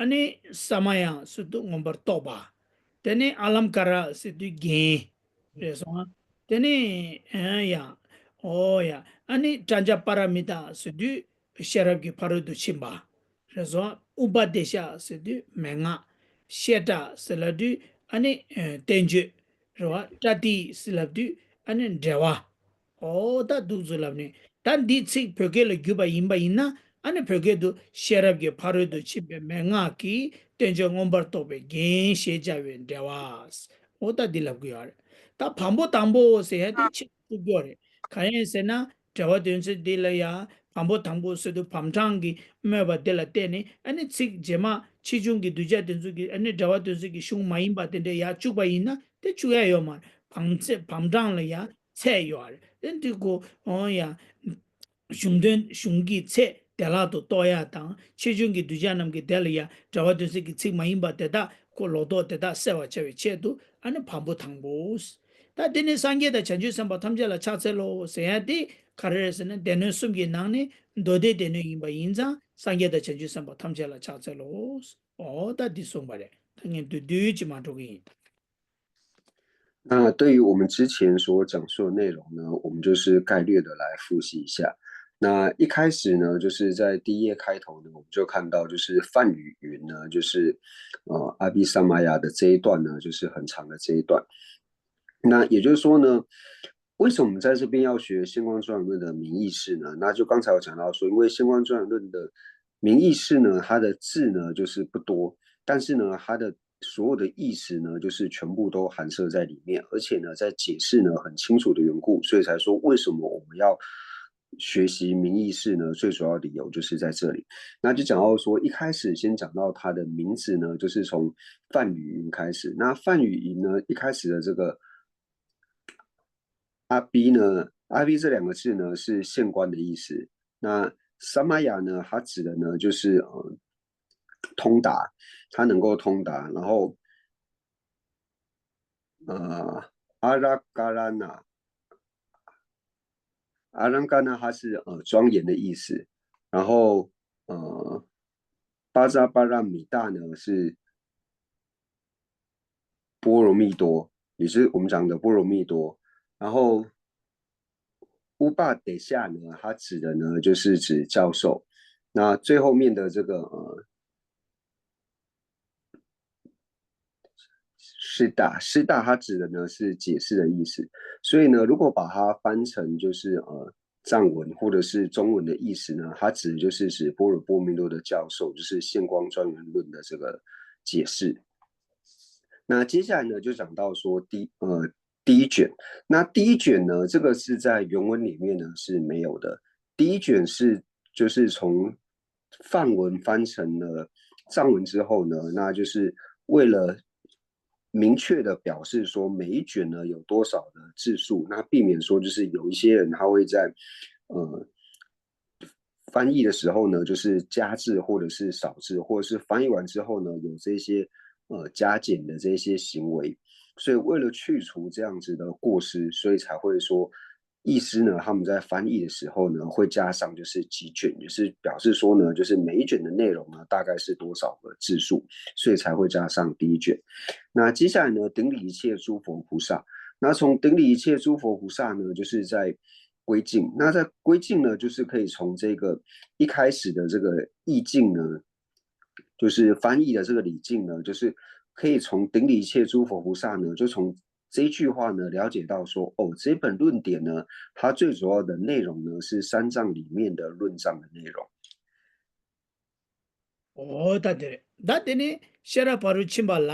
ཨ་ནི་ས་མ་ཡ་ཟེར་དུས་མངོན་པར་རྟོགས་པ། དེ་ནས་ཨ་ལྷང་ཀ་ར་ཟེར་དུས་རྒྱན་རེད་སོང་། དེ་ནས་ཨ་ཡ། ཨོ་ཡ། ཨ་ནི་པྲཛྙཱ་པཱ་ར་མི་ཏ་ཟེར་དུས་ཤེས་རབ་ཀྱི་ཕ་རོལ་ཏུ་ཕྱིན་པ་རེད་སོང་། ཨུ་པ་དེ་ཤ་ཟེར་དུས་མན་ངག། ཤེ་ཏྲ་ཟེར་ལབ་དུས་ཨ་ནི་ཨ་བསྟན་བཅོས་རེད་བ། པྲ་ཏི་ཟེར་ལབ་དུས་ཨ་ནི་འགྲེལ་བ། ཨོ་ད་འདུག་ཚུལ་ལབ་ནས། ད་འདི་ཚིག་བོད་སྐད་ལ་བསྒྱུར་བ་ཡིན་པ་ཡིན་ན། ཨ་ནི་བོད་སྐད་དུ་ཤེས་རབ་ཀྱི་ཕ་རོལ་ཏུ་ཕྱིན་པའི་མན་ངག་གིས་བསྟན་བཅོས་མངོན་པར་རྟོགས་པའི་རྒྱན་ཞེས་བྱ་བའི་འགྲེལ་བ། ཨོ་ད་འདི་ལབ་དགོས་ཡོད་རེད། ད་བམ་པོ་དང་པོ་ཟེར་ཡ་དེ་ཆེས་ཐུག་ཡོད་རེད། གང་ཡིན་ཟེར་ན། འགྲེལ་པ་བདུན་ཚིགས་འདི་ལ་ཡང་བམ་པོ་དང་པོ་ཟེར་དུས་བམ་གྲངས་ཀྱི་སྨོས་པ་དེ་ལ་བརྟེན་ནས། ཨ་ནི་ཚིག་རྗེས་མ་ཆེ་ཆུང་གི་གདུལ་བྱ་དེ་ཚོ་གི་ཨ་ནི་འགྲེལ་པ་བདུན་ཚིགས་ཀྱི་གཞུང་མ་ཡིན་པ་དེ་འདྲ་ཡར་བཅུག་པ་ཡིན་ན་དེ་བཅུག་ཡ་ཡོད་མ་རེད། བམ་ཚིག་བམ་གྲངས་ལ་ཡང་ཚད་ཡོད་རེད། དེ་འདི་གོ་འོང་ཡ། གཞུང་དོན་གཞུང་གི་ཚད་བདེ་བླག་ཏུ་རྟོགས་ཡ་དང་། ཆེ་ཆུང་གི་གདུལ་བྱ་རྣམས་ཀྱི་དེ་ལ་ཡང་འགྲེལ་པ་བདུན་ཚིགས་ཀྱི་ཚིག་མ་ཡིན་པ་དེ་དག་གོ་ལོག་རྟོག་དེ་དག་སེལ་བར་བྱ་བའི་ཆེད་དུ། ཨ་ནི་བམ་པོ་དང་པོ། ད་དེ་ནི་སངས་རྒྱས་དང་བྱང་ཆུབ་སེམས་དཔའ་ཐམས་ཅད་ལ་ཕྱག་འཚལ་ལོ་ཟེར་ཡ་དེ་ག་རེ་རེད་ཟེར་ན། སྡེ་སྣོད་གསུམ་གྱི་ནང་ནས་མདོ་སྡེ་སྡེ་སྣོད་ཡིན་པ་ཡིན་ཙང་། སངས་རྒྱས་དང་བྱང་ཆུབ་སེམས་དཔའ་ཐམས་ཅད་ལ་ཕྱག་འཚལ་ལོ། ཨོ་ད་འདི་གསུངས་པ་རེད། ད་ངས་བསྡུས་བསྡུས་ཅིག་མ་འགྲོ་གི་ཡིན། 那对于我们之前所讲述的内容呢，我们就是概略的来复习一下。那一开始呢，就是在第一页开头呢，我们就看到就是梵语云呢，就是呃阿毗沙摩耶的这一段呢，就是很长的这一段。那也就是说呢，为什么我们在这边要学现观庄严论的名义释呢？那就刚才有讲到说，因为现观庄严论的名义释呢，它的字呢就是不多，但是呢，它的所有的意思呢，就是全部都含摄在里面，而且呢，在解释呢很清楚的缘故，所以才说为什么我们要学习名义释呢？最主要理由就是在这里。那就讲到说，一开始先讲到它的名字呢，就是从梵语云开始。那梵语云呢，一开始的这个阿毗呢，阿毗这两个字呢是现观的意思。那 samaya 呢，它指的呢就是呃通达，它能够通达。然后呃 arakarana，arakarana 它是呃庄严的意思。然后呃 pajaparamita 呢是波罗蜜多，也是我们讲的波罗蜜多。然后 upadesha 呢，它指的呢就是指教授。那最后面的这个呃 sita，sita 它指的呢是解释的意思。所以呢，如果把它翻成就是呃藏文或者是中文的意思呢，它指的就是指般若波罗蜜多的教授，就是现观庄严论的这个解释。那接下来呢，就讲到说第呃第一卷。那第一卷呢，这个是在原文里面呢是没有的。第一卷是就是从梵文翻成了藏文之后呢，那就是为了明确的表示说每一卷呢有多少的字数，那避免说就是有一些人他会在呃翻译的时候呢，就是加字或者是少字，或者是翻译完之后呢，有这些呃加减的这些行为。所以为了去除这样子的过失，所以才会说译师呢，他们在翻译的时候呢，会加上就是几卷，就是表示说呢，就是每一卷的内容呢大概是多少个字数，所以才会加上第一卷。那接下来呢，顶礼一切诸佛菩萨。那从顶礼一切诸佛菩萨呢，就是在归敬。那在归敬呢，就是可以从这个一开始的这个意境呢，就是翻译的这个礼敬呢，就是可以从顶礼一切诸佛菩萨呢，就从这句话呢了解到说，哦，这本论点呢，它最主要的内容呢是三藏里面的论藏的内容。 ཨོ་ད་དེ་རེད། ད་དེ་ནི་ཤེས་རབ་ཕ་རོལ་ཕྱིན་པ་ལ།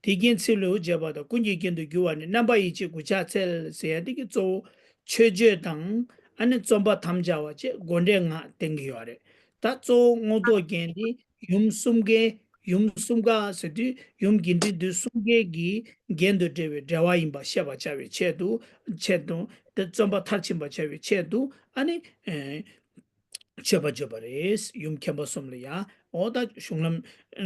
དེའི་རྒྱན་ཚིག་ལེའུར་བྱས་པ་དང་། ཀུན་གྱི་རྒྱན་དུ་གྱུར་པ་ནི། རྣམ་པ་ཡིད་ཆེས་དགུ་ཕྱག་འཚལ་ཟེར་ཡ་དེ་གི་གཙོ་བོ་མཆོད་བརྗོད་དང་། ཨ་ནི་རྩོམ་པ་དམ་བཅའ་བ་བཅས་དགོངས་འགྲེལ་ལྔ་བསྟན་གྱི་ཡོད་རེད། ད་གཙོ་བོ་མངོན་རྟོགས་རྒྱན་དེ་ཡུམ་གསུམ་ཀའི་ ཡུམ་གསུམ་ཀ་ཟེར་དུས་ཡུམ་དགེ་འདུན་འདུས་གསུམ་ཀའི་གི་རྒྱན་དུ་འབྲེལ་བའི་འབྲེལ་བ་ཡིན་པ་ཤེས་པར་བྱ་བའི་ཆེད་དུ། ཆེད་དུ་དེ་བརྩོན་པ་མཐར་ཕྱིན་པར་བྱ་བའི་ཆེད་དུ། ཨ་ནི། ཨེ། མཆོད་པ་བརྗོད་པ་རེད། ཡུམ་མཁྱེན་པ་གསུམ་ལ་ཡང་འོ་ད་གཞུང་ལམ་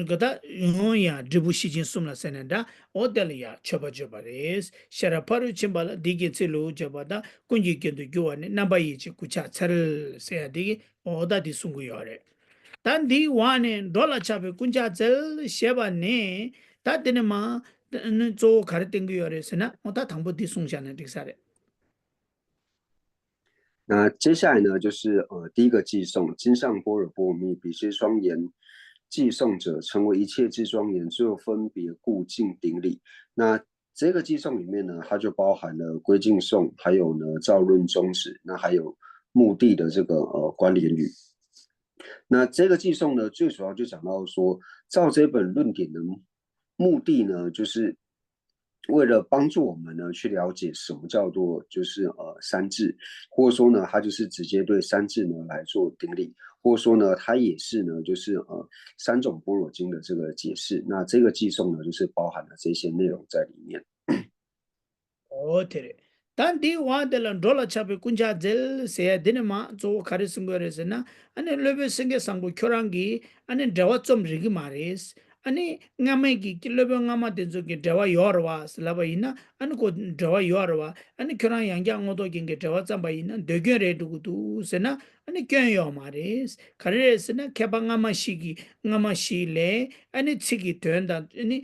ག་ད་ཡང་ཡང་འབྲས་བུ་ཤེར་ཕྱིན་གསུམ་ལ་ཟེར་ནས་འདྲ། འོ་དེ་ལ་ཡང་མཆོད་པ་བརྗོད་པ་རེད། ཤེས་རབ་ཕ་རོལ་ཕྱིན་པ་ལ་བདེ་སྐྱིད་ཚིལ་ལུ་བརྗོད་པ་དང་། ཀུན་གྱི་རྒྱན་དུ་གྱུར་པ་ནི། རྣམ་པ་ཡིད་ཀྱི་ཀུན་ཕྱག་འཚལ་ཟེར་ཡ་དེ་གི་འོ་ད་དེ་གསུང་གི་ཡོད་རེད། ད་འདིའི་འོག་ནས་འགྲོ་ལ་ཆགས་པའི་ཀུན་ཕྱག་འཚལ་ཞེས་པ་ནས། ད་དེ་ནས་མ་ནི་གཙོ་བོ་ག་རེ་བསྟན་གི་ཡོད་རེད་ཟེར་ན། འོ་ད་དང་པོ་འདི་གསུངས་བཞག་ན་འགྲིག་ས་རེད།那接下来呢，就是呃第一个偈颂，金上般若波罗蜜，比丘庄严。偈颂者，成为一切之庄严，最后分别故敬顶礼。那这个偈颂里面呢，它就包含了归敬颂，还有呢造论宗旨，那还有目的的这个呃关联语。那这个偈颂呢，最主要就讲到说，造这本论典的目的呢，就是为了帮助我们呢去了解什么叫做就是呃三智，或者说呢，它就是直接对三智呢来做顶礼，或者说呢，它也是呢就是呃三种般若经的这个解释。那这个偈颂呢，就是包含了这些内容在里面。འོ་དེ་རེད། ད་འདིའི་འོག་དེ་ལ་འགྲོ་ལ་ཆགས་པའི་ཀུན་ཕྱག་འཚལ་ཟེར་ཡ་དེ་ནས་མ་གཙོ་བོ་ག་རེ་གསུང་གི་ཡོད་རེད་ཟེར་ན། ཨ་ནི་སློབ་དཔོན་སེང་གེ་བཟང་པོ་ཁྱོད་རང་གིས་ཨ་ནི་འགྲེལ་པ་རྩོམ་རིག་གི་མ་རེད། ཨ་ནི་སྔ་མའི་གི་སློབ་དཔོན་སྔ་མ་དེ་ཚོ་གི་འགྲེལ་པ་ཡོད་རེད་བ་ཟེར་ལབ་པ་ཡིན་ན། ཨ་ནི་ཁོ་འགྲེལ་པ་ཡོད་རེད་བ། ཨ་ནི་ཁྱོད་རང་ཡང་བསྐྱར་མངོན་རྟོགས་རྒྱན་གྱི་འགྲེལ་པ་བརྩམས་པ་ཡིན་ན་འདོད་སྐྱོན་རེད་འགྲོ་གི་འདུག་ཟེར་ན། ཨ་ནི་སྐྱོན་ཡོད་མ་རེད། ག་རེ་རེད་ཟེར་ན། མཁས་པ་སྔ་མ་ཞིག་གིས་སྔ་མ་ཞིག་ལས་ཨ་ནི་ཚིག་གི་དོན་དང་། ཨ་ནི་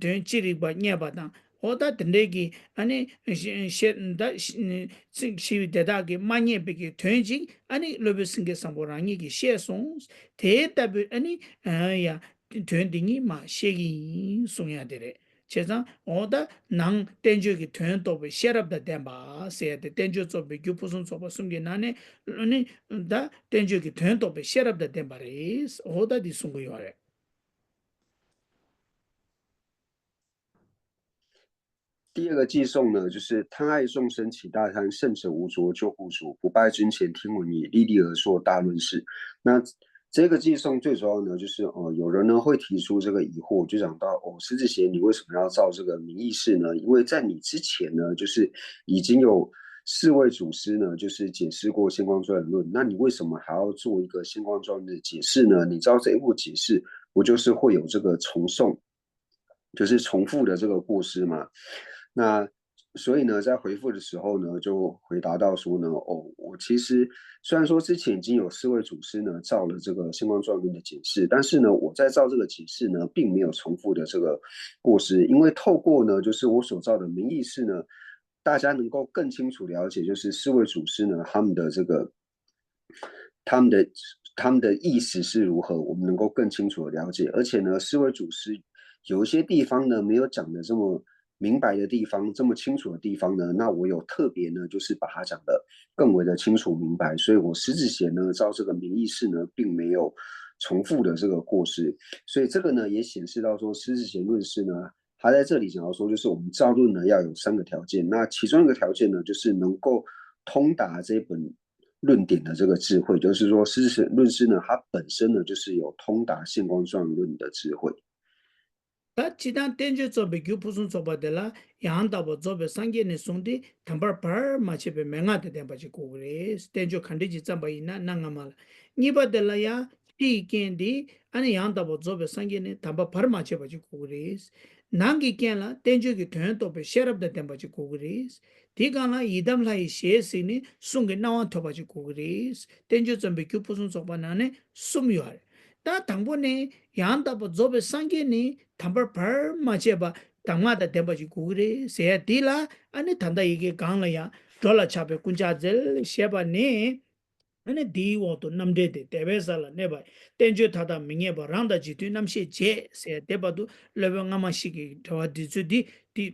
དོན་ཅི་རིགས་པ་རྙེད་པ་དང་། འོ་ད་དེ་འདྲའི་གི་ཨ་ནི་ཤེས་ད་ཚིག་ཞིབ་དེ་དག་གིས་མ་རྙེད་པའི་གི་དོན་ཅིག་ཨ་ནི་སློབ་དཔོན་སེང་གེ་བཟང་པོ་རང་ཉིད་ཀྱིས་ཤེས་སོང་། དེ་ལྟ་བུའི་ཨ་ནི་ཡ་དོན་འདི་ཉིད་མ་ཤེས་ཀྱི་ཡིན་གསུང་ཡ་དེ་རེད། བྱས་ཙང་འོ་ད་ནང་བསྟན་བཅོས་ཀྱི་དོན་རྟོགས་པའི་ཤེས་རབ་དང་ལྡན་པ་ཟེར་ཡ་དེ། བསྟན་བཅོས་རྩོམ་པའི་རྒྱུ་ཕུན་སུམ་ཚོགས་པ་གསུམ་གྱི་ནང་ནས་ཨ་ནི་ད་བསྟན་བཅོས་ཀྱི་དོན་རྟོགས་པའི་ཤེས་རབ་དང་ལྡན་པ་རེད། འོ་ད་འདི་གསུང་གི་ཡོད་རེད།第二个偈颂呢，就是贪爱众生起大贪，圣者无着，救护主，不拜君前听闻已，历历而作大论释。那这个偈颂最主要呢，就是呃，有人呢会提出这个疑惑，就讲到哦，师子贤，你为什么要造这个名义释呢？因为在你之前呢，就是已经有四位祖师呢，就是解释过《现观庄严论》，那你为什么还要做一个《现观庄严》的解释呢？你照这一部解释，不就是会有这个重诵？就是重复的这个过失嘛。那所以呢，在回复的时候呢，就回答到说呢，哦，我其实虽然说之前已经有四位祖师呢造了这个《现观庄严论》的解释，但是呢，我在造这个解释呢，并没有重复的这个过失，因为透过呢，就是我所造的名义释呢，大家能够更清楚了解，就是四位祖师呢他们的这个他们的他们的意思是如何，我们能够更清楚的了解。而且呢，四位祖师有一些地方呢没有讲的这么明白的地方，这么清楚的地方呢，那我有特别呢，就是把它讲的更为的清楚明白。所以我师子贤呢，照这个名义释呢，并没有重复的这个过失。所以这个呢，也显示到说，师子贤论释呢，他在这里讲到说，就是我们造论呢要有三个条件。那其中一个条件呢，就是能够通达这本论典的这个智慧，就是说师子贤论释呢，它本身呢就是有通达《现观庄严论》的智慧。ད་སྤྱིར་བཏང་བསྟན་བཅོས་རྩོམ་པའི་རྒྱུ་ཕུན་སུམ་ཚོགས་པ་དེ་ལ་ཡང་དག་པར་རྫོགས་པའི་སངས་རྒྱས་ནས་བཟུང་སྟེ་དམ་པར་བར་མ་ཆད་པའི་མན་ངག་དང་ལྡན་པ་ཅིག་དགོས་ཀྱི་རེད། བསྟན་བཅོས་ག་འདྲ་ཅིག་བརྩམས་པ་ཡིན་ན་གནའ་སྔ་མ་ལ། གཉིས་པ་དེ་ལ་ཡང་སྤྱི་ཡི་རྐྱེན་དེ་ཨ་ནི་ཡང་དག་པར་རྫོགས་པའི་སངས་རྒྱས་ནས་དམ་པ་བར་མ་ཆད་པ་ཅིག་དགོས་ཀྱི་རེད། ནང་གི་རྐྱེན་ལ་བསྟན་བཅོས་ཀྱི་དོན་རྟོགས་པའི་ཤེས་རབ་དང་ལྡན་པ་ཅིག་དགོས་ཀྱི་རེད། དེའི་སྒང་ལ་ཡི་དམ་ལྷ་ཡི་ཞལ་གཟིགས་ནས་གསུང་གི་གནང་བ་ཐོབ་པ་ཅིག་དགོས་ཀྱི་རེད། བསྟན་བཅོས་རྩོམ་པའི་རྒྱུ་ཕུན་སུམ་ཚོགས་པ་ནང་ནས་གསུམ་ཡོད་རེད། ད་དང་པོ་ནས་ཡང་དག་པར་རྫོགས་པའི་སངས་རྒྱས་ནི་དམ་པར་བར་མ་ཆད་པ་གདམས་ངག་དང་ལྡན་པ་ཅིག་དགོས་ཀྱི་རེད་ཟེར་ཡ་འདི་ལ་ཨ་ནི་ད་ལྟ་ཡི་གེ་སྒང་ལ་ཡང་འགྲོ་ལ་ཆགས་པའི་ཀུན་ཕྱག་འཚལ་ཞེས་པ་ནས། ཨ་ནི་འདིའི་འོག་ཏུ་རྣམ་འགྲེལ་ཏེ། དེ་བས་ས་ལ་གནས་པ་བསྟན་བཅོས་མཐའ་དག་མི་རྙེད་པ། རང་དང་རྗེས་མཐུན་རྣམ་ཤེས་བརྗེད་ཟེར་ཡ་དེ་བར་དུ་སློབ་དཔོན་སྔ་མ་ཞིག་གི་འགྲེལ་པ་འདི་ཚོ་འདི་འདི།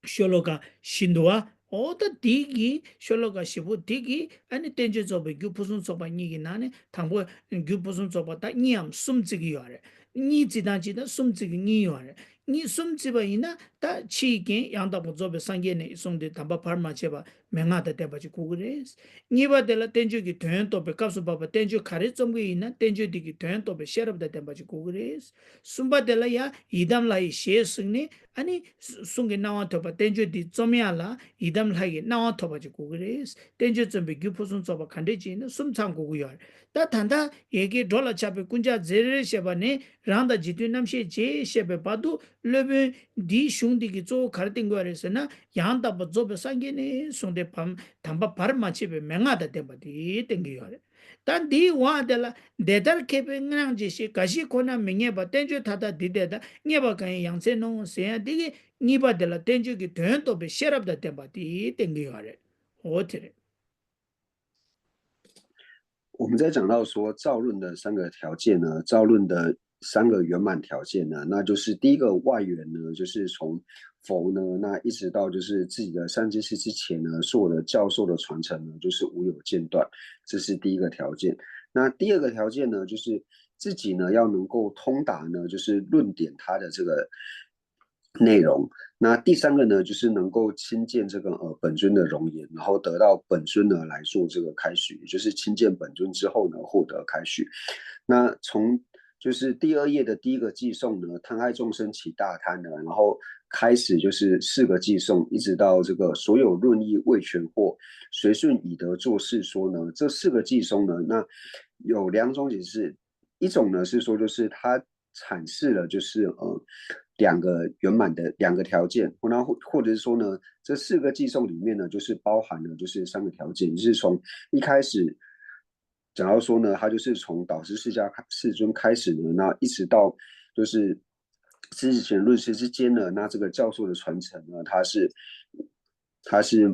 ཤོ་ལོ་ཀ་བཞི་འདུག་བ། འོ་ད་འདི་གི་ཤོ་ལོ་ཀ་བཞི་པོ་འདི་གི་ཨ་ནི་བསྟན་བཅོས་རྫོགས་པའི་རྒྱུ་ཕུན་སུམ་ཚོགས་པ་གཉིས་ཀྱི་ནང་ནས་དང་པོ་རྒྱུ་ཕུན་སུམ་ཚོགས་པ་ད་གཉིས་འམ་གསུམ་བརྩི་གི་ཡོད་རེད། གཉིས་བརྩི་སྟངས་གཅིག་དང་གསུམ་བརྩི་གི་གཉིས་ཡོད་རེད། གཉིས་གསུམ་བརྩིས་པ་ཡིན་ན་ད་ཕྱིའི་རྐྱེན་ཡང་དག་པར་རྫོགས་པའི་སངས་རྒྱས་ནས་གསུངས་ཏེ་དམ་པ་བར་མ་ཆད་པ་མན་ངག་དང་ལྡན་པ་ཅིག་དགོས་ཀྱི་རེད། གཉིས་པ་དེ་ལ་བསྟན་བཅོས་ཀྱི་དོན་རྟོགས་པའི་སྐབས་སུ་བབ་པ་བསྟན་བཅོས་ག་རེ་རྩོམ་གྱི་ཡིན་ན་བསྟན་བཅོས་དེ་གི་དོན་རྟོགས་པའི་ཤེས་རབ་དང་ལྡན་པ་ཅིག་དགོས་ཀྱི་རེད། གསུམ་པ་དེ་ལ་ཡང་ཡི་དམ་ལྷ་ཡི་ཞལ་གཟིགས་ནས་ཨ་ནི་གསུང་གི་གནང་བ་ཐོབ་པ། བསྟན་བཅོས་འདི་རྩོམ་ཡག་ལ་ཡི་དམ་ལྷ་ཡི་གནང་བ་ཐོབ་པ་ཅིག་དགོས་ཀྱི་རེད། བསྟན་བཅོས་རྩོམ་པའི་རྒྱུ་ཕུན་སུམ་ཚོགས་པ་ག་འདྲས་ཅིག་ཡིན་ན་གསུམ་ཚང་དགོས་ཀྱི་ཡོད་རེད། ད་ད་ལྟ་ཡ་གིའི་འགྲོ་ལ་ཆགས་པའི་རྐུན་ཇག་ཟེར་ཞེས་པ་ནས་རང་དང་རྗེ་བཙུན་རྣམ་ཤེས་རྗེ་ཞེས་པའི་བར་དུ་སློབ་དཔོན་འདིའི་གཞུང་འདི་གི་གཙོ་བོ་ག་རེ་བསྟན་དགོས་རེད་ཟེར་ན། ཡང་དག་པར་རྫོགས་པའི་སངས་རྒྱས་ནས་གསུངས་ཏེ་བམ་དམ་པ་བར་མ་ཆད་པའི་མན་ངག་དང་ལྡན་པ་དེ་བསྟན་གྱི་ཡོད་རེད། ད་འདིའི་འོག་དེ་ལ་དེ་ལྟར་མཁས་པའི་སྔགས་འཆང་ཞེས། འགའ་ཞིག་ཁོ་ན་མི་རྙེད་པ། བསྟན་བཅོས་མཐའ་དག་འདི་དེ་ལྟར། རྙེད་པ་གང་ཡིན་ཡང་འཚལ་ནོ་ཟེར་ཡང་འདི་གི་གཉིས་པ་དེ་ལ་བསྟན་བཅོས་ཀྱི་དོན་རྟོགས་པའི་ཤེས་རབ་དང་ལྡན་པ་དེ་བསྟན་གྱི་ཡོད་རེད། འོ་དེ་རེད།我们在讲到说造论的三个条件呢，造论的三个圆满条件呢，那就是第一个外缘呢，就是从佛呢，那一直到就是自己的善知识之前呢，所有的教授的传承呢，就是无有间断，这是第一个条件。那第二个条件呢，就是自己呢要能够通达呢，就是论点它的这个内容。那第三个呢，就是能够亲见这个呃本尊的容颜，然后得到本尊呢来做这个开许，也就是亲见本尊之后呢，获得开许。那从就是第二页的第一个偈颂呢，贪爱众生起大贪呢，然后开始就是四个偈颂，一直到这个所有论义未全获，随顺已得作是说呢，这四个偈颂呢，那有两种解释，一种呢是说就是他阐释了就是呃两个圆满的两个条件，然后或者是说呢，这四个偈颂里面呢，就是包含了就是三个条件，就是从一开始讲到说呢，他就是从导师释迦世尊开始呢，那一直到就是知识贤论师之间呢，那这个教授的传承呢，它是它是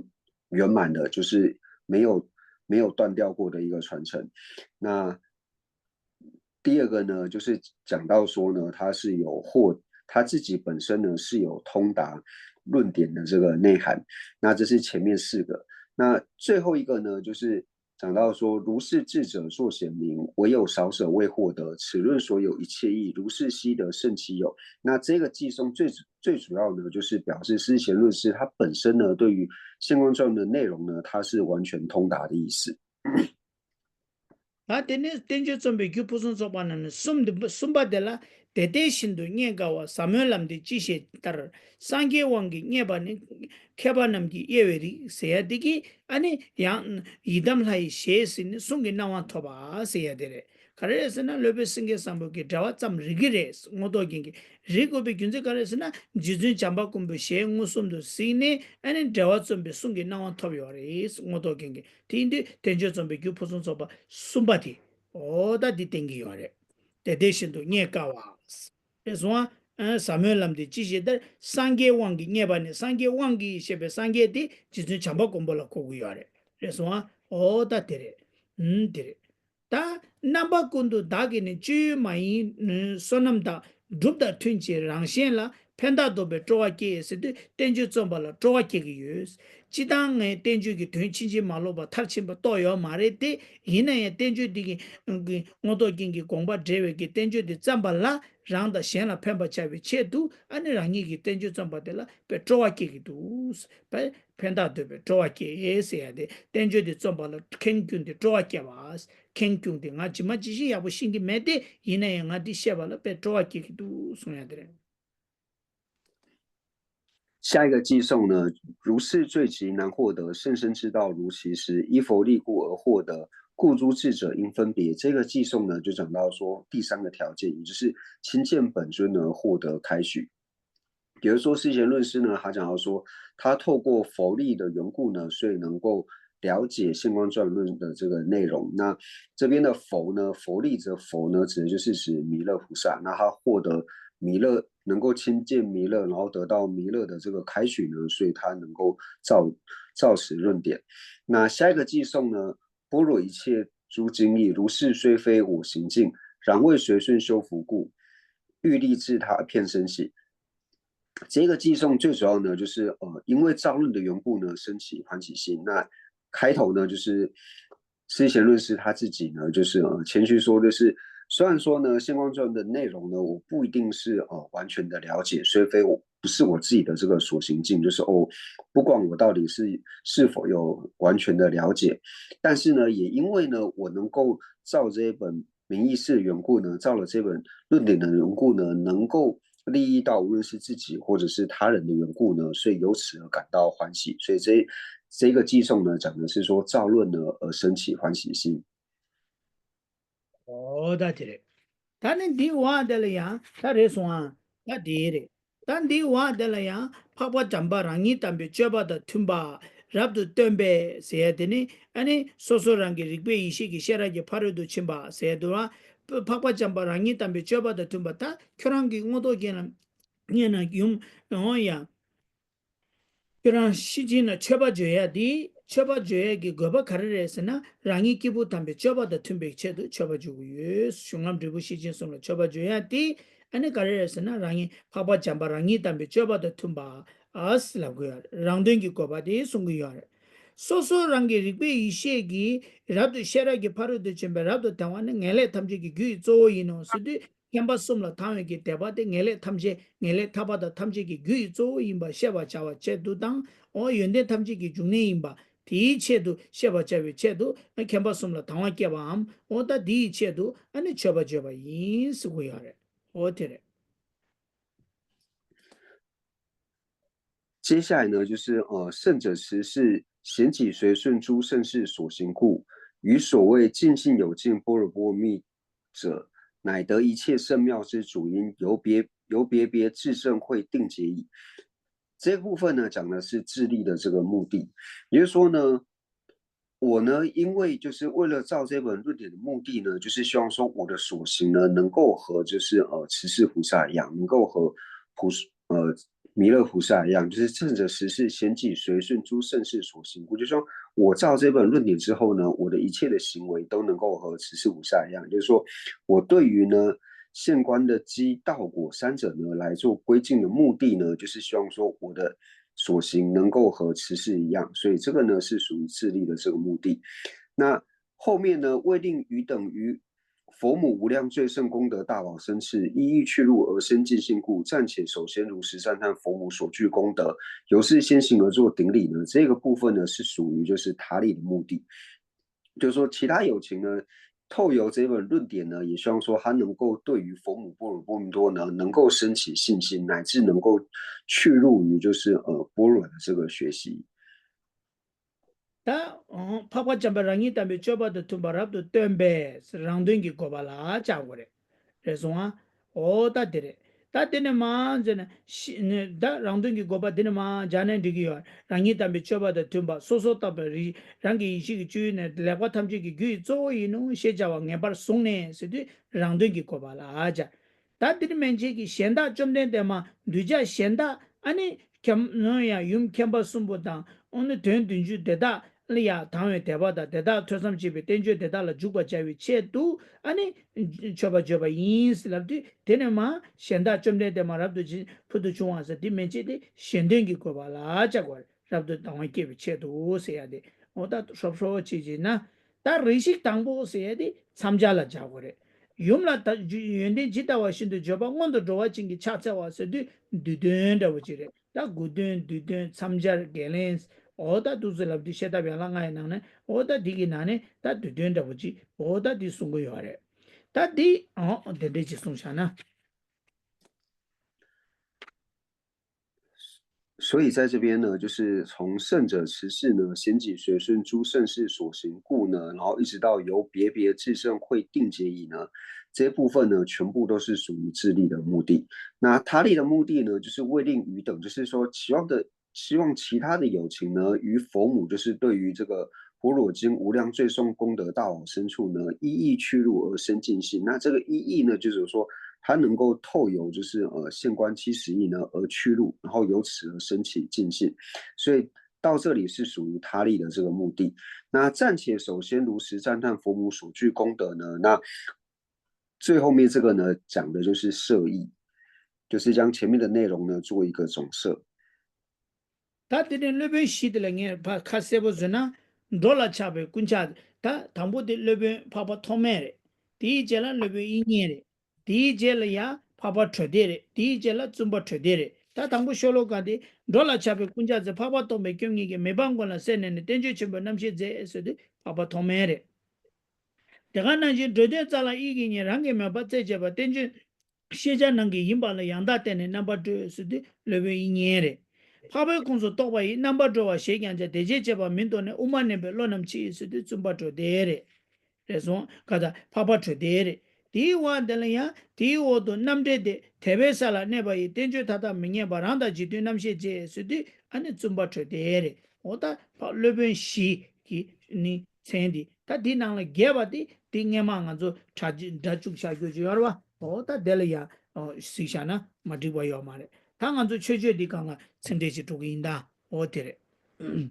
圆满的，就是没有没有断掉过的一个传承。那第二个呢，就是讲到说呢，他是有获他自己本身呢是有通达论点的这个内涵。那这是前面四个。那最后一个呢，就是讲到说，如是智者作显明，唯有少舍未获得。此论所有一切义，如是悉得胜其有。那这个偈颂最最主要呢，就是表示释贤论师他本身呢，对于现观传的内容呢，他是完全通达的意思。ད་དེ་ནས་བསྟན་བཅོས་རྩོམ་པའི་རྒྱུ་ཕུན་སུམ་ཚོགས་པ་རྣམས་ནི་གསུམ་འདི་གསུམ་པ་དེ་ལ་དེ་ལྟས་ཤིན་ཏུ་རྙེད་དཀའ་བ། ཟབ་མོའི་ལམ་འདི་ཅི་ཞིག་ལྟར། སངས་རྒྱས་དབང་གིས་རྙེད་པ་ནི། མཁས་པ་རྣམས་ཀྱི་དབྱེ་བའི་རིགས་ཟེར་ཡ་འདི་གི་ཨ་ནི་ཡང་ཡི་དམ་ལྷ་ཡི་ཞལ་གཟིགས་ནས་གསུང་གི་གནང་བ་ཐོབ་པ་ཟེར་ཡ་དེ་རེད། ག་རེ་རེད་ཟེར་ན་སློབ་དཔོན་སེང་གེ་བཟང་པོ་གི་འགྲེལ་པ་ཙམ་རིག་གི་རེད། དངོས་རྟོགས་རྒྱན་གྱི་རིག་དགོས་པའི་རྒྱུ་མཚན་ག་རེ་རེད་ཟེར་ན་རྗེ་བཙུན་བྱམས་པ་མགོན་པོའི་ཞལ་མངོན་སུམ་དུ་གཟིགས་ནས་ཨ་ནི་འགྲེལ་པ་རྩོམ་པའི་གསུང་གི་གནང་བ་ཐོབ་ཡོད་རེད། དངོས་རྟོགས་རྒྱན་གྱི། དེ་ཡིན་དུས་བསྟན་བཅོས་རྩོམ་པའི་རྒྱུ་ཕུན་སུམ་ཚོགས་པ་གསུམ་པ་དེ། འོ་ད་འདི་བསྟན་གྱི་ཡོད་རེད། དེ་ལྟས་ཤིན་ཏུ་རྙེད་དཀའ་བ། རེད་སོང་ཨ། ཟབ་མོའི་ལམ་འདི་ཅི་ཞིག་ལྟར། སངས་རྒྱས་དབང་གིས་རྙེད་པ་ནི། སངས་རྒྱས་དབང་གིས་ཞེས་པའི་སངས་རྒྱས་དེ་རྗེ་བཙུན་བྱམས་པ་མགོན་པོ་ལ་གོ་གི་ཡོད་རེད། རེད་སོང་ཨ། འོ་ད་དེ་རེད། ཨུམ་དེ་རེད། ད་རྣམ་པ་ཀུན་ཏུ་བདག་གིས་ནི་སྤྱོད་ཡུལ་མ་ཡིན་བསོད་ནམས་དག། སྒྲུབ་དང་མཐུན་ཕྱིར་རང་གཞན་ལ། ཕན་བཏགས་འདོད་པའི་སྤྲོ་བ་སྐྱེ་ཟེར་དུས་བསྟན་བཅོས་རྩོམ་པ་ལ་སྤྲོ་བ་སྐྱེ་གི་ཡོད། སྤྱིར་བཏང་ངས་བསྟན་བཅོས་ཀྱི་དོན་ཕྱིན་ཅི་མ་ལོག་པ་མཐར་ཕྱིན་པ་རྟོགས་ཡོད་མ་རེད་དེ། ཡིན་ན་ཡང་བསྟན་བཅོས་འདི་གི་དངོས་རྟོགས་རྒྱན་གྱི་དགོངས་པ་འགྲེལ་བའི་གི་བསྟན་བཅོས་འདི་བརྩམས་པ་ལ་རང་དང་གཞན་ལ་ཕན་པར་བྱ་བའི་ཆེད་དུ་ཨ་ནི་རང་ཉིད་ཀྱིས་བསྟན་བཅོས་རྩོམ་པ་དེ་ལ་དཔེ་སྤྲོ་བ་སྐྱེ་གི་འདུག། དཔེ་ཕན་བཏགས་འདོད་པའི་སྤྲོ་བ་སྐྱེ་ཟེར་ཡ་དེ་བསྟན་བཅོས་འདི་རྩོམ་པ་ལ་མཁན་ཀུན་ཏུ་སྤྲོ་བ་སྐྱེ་བ། མཁན་ཀུན་ཏུ་ང་ཇི་མ་ཇི་བཞིན་ཡག་པོ་ཤེས་ཀྱི་མེད་དེ་ཡིན་ན་ཡང་ང་འདི་བཤད་པ་ལ་དཔེ་སྤྲོ་བ་སྐྱེ་གི་འདུག་གསུང་ཡ་དེ་རེད། 下一个偈颂呢，如是最极难获得，甚深之道如其实，依佛力故而获得，故诸智者应分别。这个偈颂呢，就讲到说第三个条件，也就是亲见本尊而获得开许。比如说，释贤论师呢，他讲到说，他透过佛力的缘故呢，所以能够了解现观转论的这个内容。那这边的佛呢，佛力则佛呢，指的就是指弥勒菩萨。那他获得弥勒，能够亲见弥勒，然后得到弥勒的这个开许呢，所以他能够造造此论点。那下一个偈颂呢，般若一切诸经义，如是虽非我行径，然为随顺修福故，欲立自他遍生喜。这个偈颂最主要呢，就是呃，因为造论的缘故呢，生起欢喜心。那开头呢，就是释贤论师他自己呢，就是呃谦虚说，就是虽然说呢，《现观传》的内容呢，我不一定是呃完全的了解，虽非我不是我自己的这个所行境，就是哦，不管我到底是是否有完全的了解，但是呢，也因为呢，我能够照这一本名义释的缘故呢，照了这本论点的缘故呢，能够利益到无论是自己或者是他人的缘故呢，所以由此而感到欢喜。所以这这个偈颂呢，讲的是说造论呢而生起欢喜心。 ཨོ་ད་དེ་རེད། ད་ནི་འདིའི་འོག་དེ་ལ་ཡང་ད་རེད་སོང་ཨ། ད་དེ་རེད། ད་འདིའི་འོག་དེ་ལ་ཡང་འཕགས་པ་བྱམས་པ་རང་ཉིད་དམ་པའི་སྤྱོད་པ་དང་མཐུན་པ་རབ་ཏུ་སྟོན་པས་ཟེར་ཡ་དེ་ནི་ཨ་ནི་སོ་སོ་རང་གི་རིག་པའི་ཡེ་ཤེས་ཀྱི་ཤེས་རབ་ཀྱི་ཕ་རོལ་ཏུ་ཕྱིན་པ་ཟེར་ཡ་དུ་བ། འཕགས་པ་བྱམས་པ་རང་ཉིད་དམ་པའི་སྤྱོད་པ་དང་མཐུན་པ། ད་ཁྱོད་རང་གི་མངོན་རྟོགས་རྒྱན་ལ་ཉན་ན་ཡུམ་འོང་ཡ། ཁྱོད་རང་ཤེར་ཕྱིན་ན་མཆོད་པ་བརྗོད་ཡ་དེ། མཆོད་པ་བརྗོད་ཡ་གི་དགོས་པ་ག་རེ་རེད་ཟེར་ན། རང་ཉིད་སྐྱེས་བུ་དམ་པའི་སྤྱོད་པ་དང་མཐུན་པའི་ཆེད་དུ་མཆོད་པ་བརྗོད་ཀྱི་ཡོད། གཞུང་ལམ་འབྲས་བུ་ཤེར་ཕྱིན་གསུམ་ལ་མཆོད་པ་བརྗོད་ཡ་དེ་ཨ་ནི་ག་རེ་རེད་ཟེར་ན། རང་ཉིད་འཕགས་པ་བྱམས་པ་རང་ཉིད་དམ་པའི་སྤྱོད་པ་དང་མཐུན་པ་ཨ་ཟེར་ལབ་ཀྱི་ཡོད་རེད། རང་དོན་གྱི་དགོས་པ་དེ་གསུང་གི་ཡོད་རེད། སོ་སོ་རང་གི་རིག་པའི་ཡེ་ཤེས་ཀྱིས་རབ་ཏུ་ཤེས་རབ་ཀྱི་ཕ་རོལ་ཏུ་ཕྱིན་པའི་རབ་ཏུ་དང་བ་ནི་ངེས་ལེགས་ཐམས་ཅད་ཀྱི་རྒྱུ་ཡི་གཙོ་བོ་ཡིན་ནོ་ཟེར་དུས། མཁྱེན་པ་གསུམ་ལ་དང་བའི་གི་དད་པ་དེ་ངེས་ལེགས་ཐམས་ཅད་ངེས་ལེགས་ཐར་པ་དང་ཐམས་ཅད་ཀྱི་རྒྱུ་ཡི་གཙོ་བོ་ཡིན་པ་ཤེས་པར་བྱ་བའི་ཆེད་དུ་དང་། འོ་ཡོན་ཏན་ཐམས་ཅད་ཀྱི་འབྱུང་གནས་ཡིན་པ་དེའི་ཆེད་དུ་ཤེས་པར་བྱ་བའི་ཆེད་དུ་མཁྱེན་པ་གསུམ་ལ་དང་བ་བསྐྱེད་པའམ། འོ་ད་དེའི་ཆེད་དུ་ཨ་ནི་མཆོད་པ་བརྗོད་པ་ཡིན་ཟེར་གྱི་ཡོད་རེད། འོ་དེ་རེད། 接下来呢，就是呃，圣者慈氏咸己随顺诸圣士所行故，于所谓尽性有尽般若波罗蜜者，乃得一切圣妙之主因，由别由别别智圣慧定解矣。这部分呢，讲的是自利的这个目的，也就是说呢，我呢，因为就是为了照这本论点的目的呢，就是希望说我的所行呢，能够和就是呃慈氏菩萨一样，能够和菩呃弥勒菩萨一样，就是乘着十世显己随顺诸圣事所行故。就说我照这本论点之后呢，我的一切的行为都能够和慈氏菩萨一样，就是说我对于呢现观的机道果三者呢来做归敬的目的呢，就是希望说我的所行能够和慈氏一样，所以这个呢是属于自利的这个目的。那后面呢，为令于等于佛母无量最胜功德大宝生次，一一去入而生尽兴故，暂且首先如实赞叹佛母所具功德，由是先行而作顶礼呢。这个部分呢是属于就是他利的目的。就是说其他有情呢，透由这本论点呢，也希望说他能够对于佛母般若波罗蜜多呢，能够升起信心，乃至能够去入于就是呃般若的这个学习。 ད་འཕགས་པ་བྱམས་པ་རང་ཉིད་དམ་པའི་སྤྱོད་པ་དང་མཐུན་པ་རབ་ཏུ་སྟོན་པས་རང་དོན་གྱི་དགོས་པ་ལ་བྱ་དགོས་རེད། རེད་སོང་ཨ། འོ་ད་དེ་རེད། ད་དེ་ནས་མ་ཟེར་ན་ཤི་ནས་ད་རང་དོན་གྱི་དགོས་པ་དེ་ནས་མ་སྦྱར་ནས་འགྲིག་གི་ཡོད། རང་ཉིད་དམ་པའི་སྤྱོད་པ་དང་མཐུན་པ་སོ་སོ་ལྟ་བུ་རིག་རང་གི་ཡེ་ཤེས་ཀྱི་སྤྱོད་ཡུལ་ནས་ལེགས་པ་ཐམས་ཅད་ཀྱི་རྒྱུ་ཡི་གཙོ་བོ་ཡིན་ནོ་ཞེས་བྱ་བ་ངེས་པར་བཟུང་ནས་ཟེར་དུས་རང་དོན་གྱི་དགོས་པ་ལ་སྦྱར། ད་འདིར་མན་ཆད་ཀྱི་གཞན་དག་བཅོམ་ལྡན་འདས་མ་གདུལ་བྱ་གཞན་དག་ཨ་ནི་མཁྱེན་ནོ་ཡང་ཡུམ་མཁྱེན་པ་གསུམ་པོ་དང་ཨ་ནི་དོན་བདུན་ཅུ་དེ་དག་ལ་ཡང་དང་བའི་དད་པ་དང་དེ་དག་ཐོས་བསམ་བྱེད་པའི་བསྟན་བཅོས་དེ་དག་ལ་འཇུག་པར་བྱ་བའི་ཆེད་དུ་ཨ་ནི་མཆོད་པ་བརྗོད་པ་ཡིན་ཟེར་ལབ་དུས་དེ་ནས་མ་གཞན་དག་བཅོམ་ལྡན་འདས་མ་རབ་ཏུ་ཕུལ་དུ་བྱུང་བ་ཟེར་དེ་མན་ཆད་དེ་གཞན་དོན་གྱི་དགོས་པ་ལ་བྱ་དགོས་རབ་ཏུ་དང་བ་བསྐྱེད་པའི་ཆེད་དུ་ཟེར་ཡ་དེ་འོ་ད་ཧྲོབ་ཧྲོབ་བྱེད་བྱེད་ན། ད་རེ་ཞིག་དང་པོ་ཟེར་ཡ་དེ་མཚམས་སྦྱར་ལ་སྦྱར་དགོས་རེད། ཡུམ་ལ་ད་ཡོན་ཏན་ཇི་ལྟ་བ་བཞིན་དུ་བརྗོད་པ་སྔོན་དུ་འགྲོ་བ་ཅན་གྱི་ཕྱག་འཚལ་བ་ཟེར་དུས་བསྡུས་དོན་འདྲ་པོ་ཅིག་རེད། ད་དགུ་དོན་བསྡུས་དོན་མཚམས་སྦྱར་བརྒལ་ལན། འོ་ད་འདུག་ཟེར་ལབ་དུས་བཤད་ཐབས་ཡན་ལག་ལྔ་ཡི་ནང་ནས་འོ་ད་འདི་གི་ནང་ནས་ད་བསྡུས་དོན་འདྲ་པོ་ཅིག་འོ་ད་འདི་གསུང་གི་ཡོད་རེད། ད་འདི་འོ་དེ་འདྲས་ཅིག་གསུངས་བཞག་ན། 所以在这边呢，就是从圣者慈氏呢，显己随顺诸圣事所行故呢，然后一直到由别别至圣会定解矣呢，这部分呢，全部都是属于自利的目的。那他利的目的呢，就是为令于等，就是说希望的希望其他的有情呢，于佛母就是对于这个般若经无量最胜功德大宝生处呢，一一去入而生尽兴。那这个一一呢，就是说他能够透由就是呃现观七十义呢而去入，然后由此而生起尽兴。所以到这里是属于他利的这个目的。那暂且首先如实赞叹佛母所具功德呢，那最后面这个呢讲的就是摄意，就是将前面的内容呢做一个总摄。 ད་དེ་ནས་སློབ་དཔོན་བཞི་དེ་ལ་ངས་ཕར་ཁ་གསལ་པོ་བཟོས་ན། འགྲོ་ལ་ཆགས་པའི་རྐུན་ཇག་ད་དང་པོ་དེ་སློབ་དཔོན་འཕགས་པ་ཐོགས་མེད་རེད། དེའི་རྗེས་ལ་སློབ་དཔོན་དབྱིག་གཉེན་རེད། དེའི་རྗེས་ལ་ཡང་འཕགས་པ་གྲོལ་སྡེ་རེད། དེའི་རྗེས་ལ་བཙུན་པ་གྲོལ་སྡེ་རེད། ད་དང་པོ་ཤོ་ལོ་ཀ་དེ། འགྲོ་ལ་ཆགས་པའི་རྐུན་ཇག་ཚོས། འཕགས་པ་སྟོན་པའི་སྐྱོབ་ཉིད་ཀྱིས། མི་ཕམ་མགོན་ལ་གསོལ་ནས་ནི། བསྟན་བཅོས་ཆེན་པོའི་རྣམ་བཤད་མཛད་ཟེར་དུས་འཕགས་པ་ཐོགས་མེད་རེད། དེ་ག་ནང་བཞིན་འགྲོ་དོན་རྩ་ལ་དབྱིག་གཉེན། རང་གི་མོས་པ་རྩད་བཅད་པ། བསྟན་བཅོས་ཤེས་བྱ་ནང་གི་ཡིན་པ་ལ། ཡང་དག་བལྟས་ནས་རྣམ་པར་གྲོལ་ཟེར་དུས་སློབ་དཔོན་དབྱིག་གཉེན་རེད། འཕགས་པའི་ཁོངས་སུ་གཏོགས་པ་ཡིས། རྣམ་པར་གྲོལ་བ་ཞེས་ཀྱང་བྱ། དེ་བྱས་བྱས་པ་མིན་འདུག་ནས། དབུ་མ་ནན་པོའི་བློ་རྣམས་ཕྱིར་ཟེར་དུས་བཙུན་པ་གྲོལ་སྡེ་རེད། རེད་སོང་ག་ད་འཕགས་པ་གྲོལ་སྡེ་རེད། དེའི་འོག་འདི་ལ་ཡང་དེའི་འོག་ཏུ་རྣམ་འགྲེལ་ཏེ། དད་པའི་ས་ལ་གནས་པ་ཡི། བསྟན་བཅོས་མཐའ་དག་མི་སྙན་པ། རང་དང་རྗེས་མཐུན་རྣམ་བཤད་ཅེས་ཟེར་དུས་ཨ་ནི་བཙུན་པ་གྲོལ་སྡེ་རེད། འོ་ད་ཕ་སློབ་དཔོན་བཞི་གི་ནི་མཚན་འདི། ད་འདི་ནང་ལ་རྒྱས་པ་དེ་འདི་སྔས་མ་ང་ཚོ་སྒྲ་སྒྲ་བཅུག་བཞག་རྒྱུ་ཅིག་ཡོད་རེད་བ། འོ་ད་དེ་ལ་ཡང་གཟིགས་བཞག་ན་མ་འགྲིག་པ་ཡོད་མ་རེད། ད་ང་ཚོ་མཆོད་བརྗོད་འདི་སྒང་ལ་ཚིག་འགྲེལ་ཞིག་འགྲོ་གི་ཡིན་ད། འོ་དེ་རེད།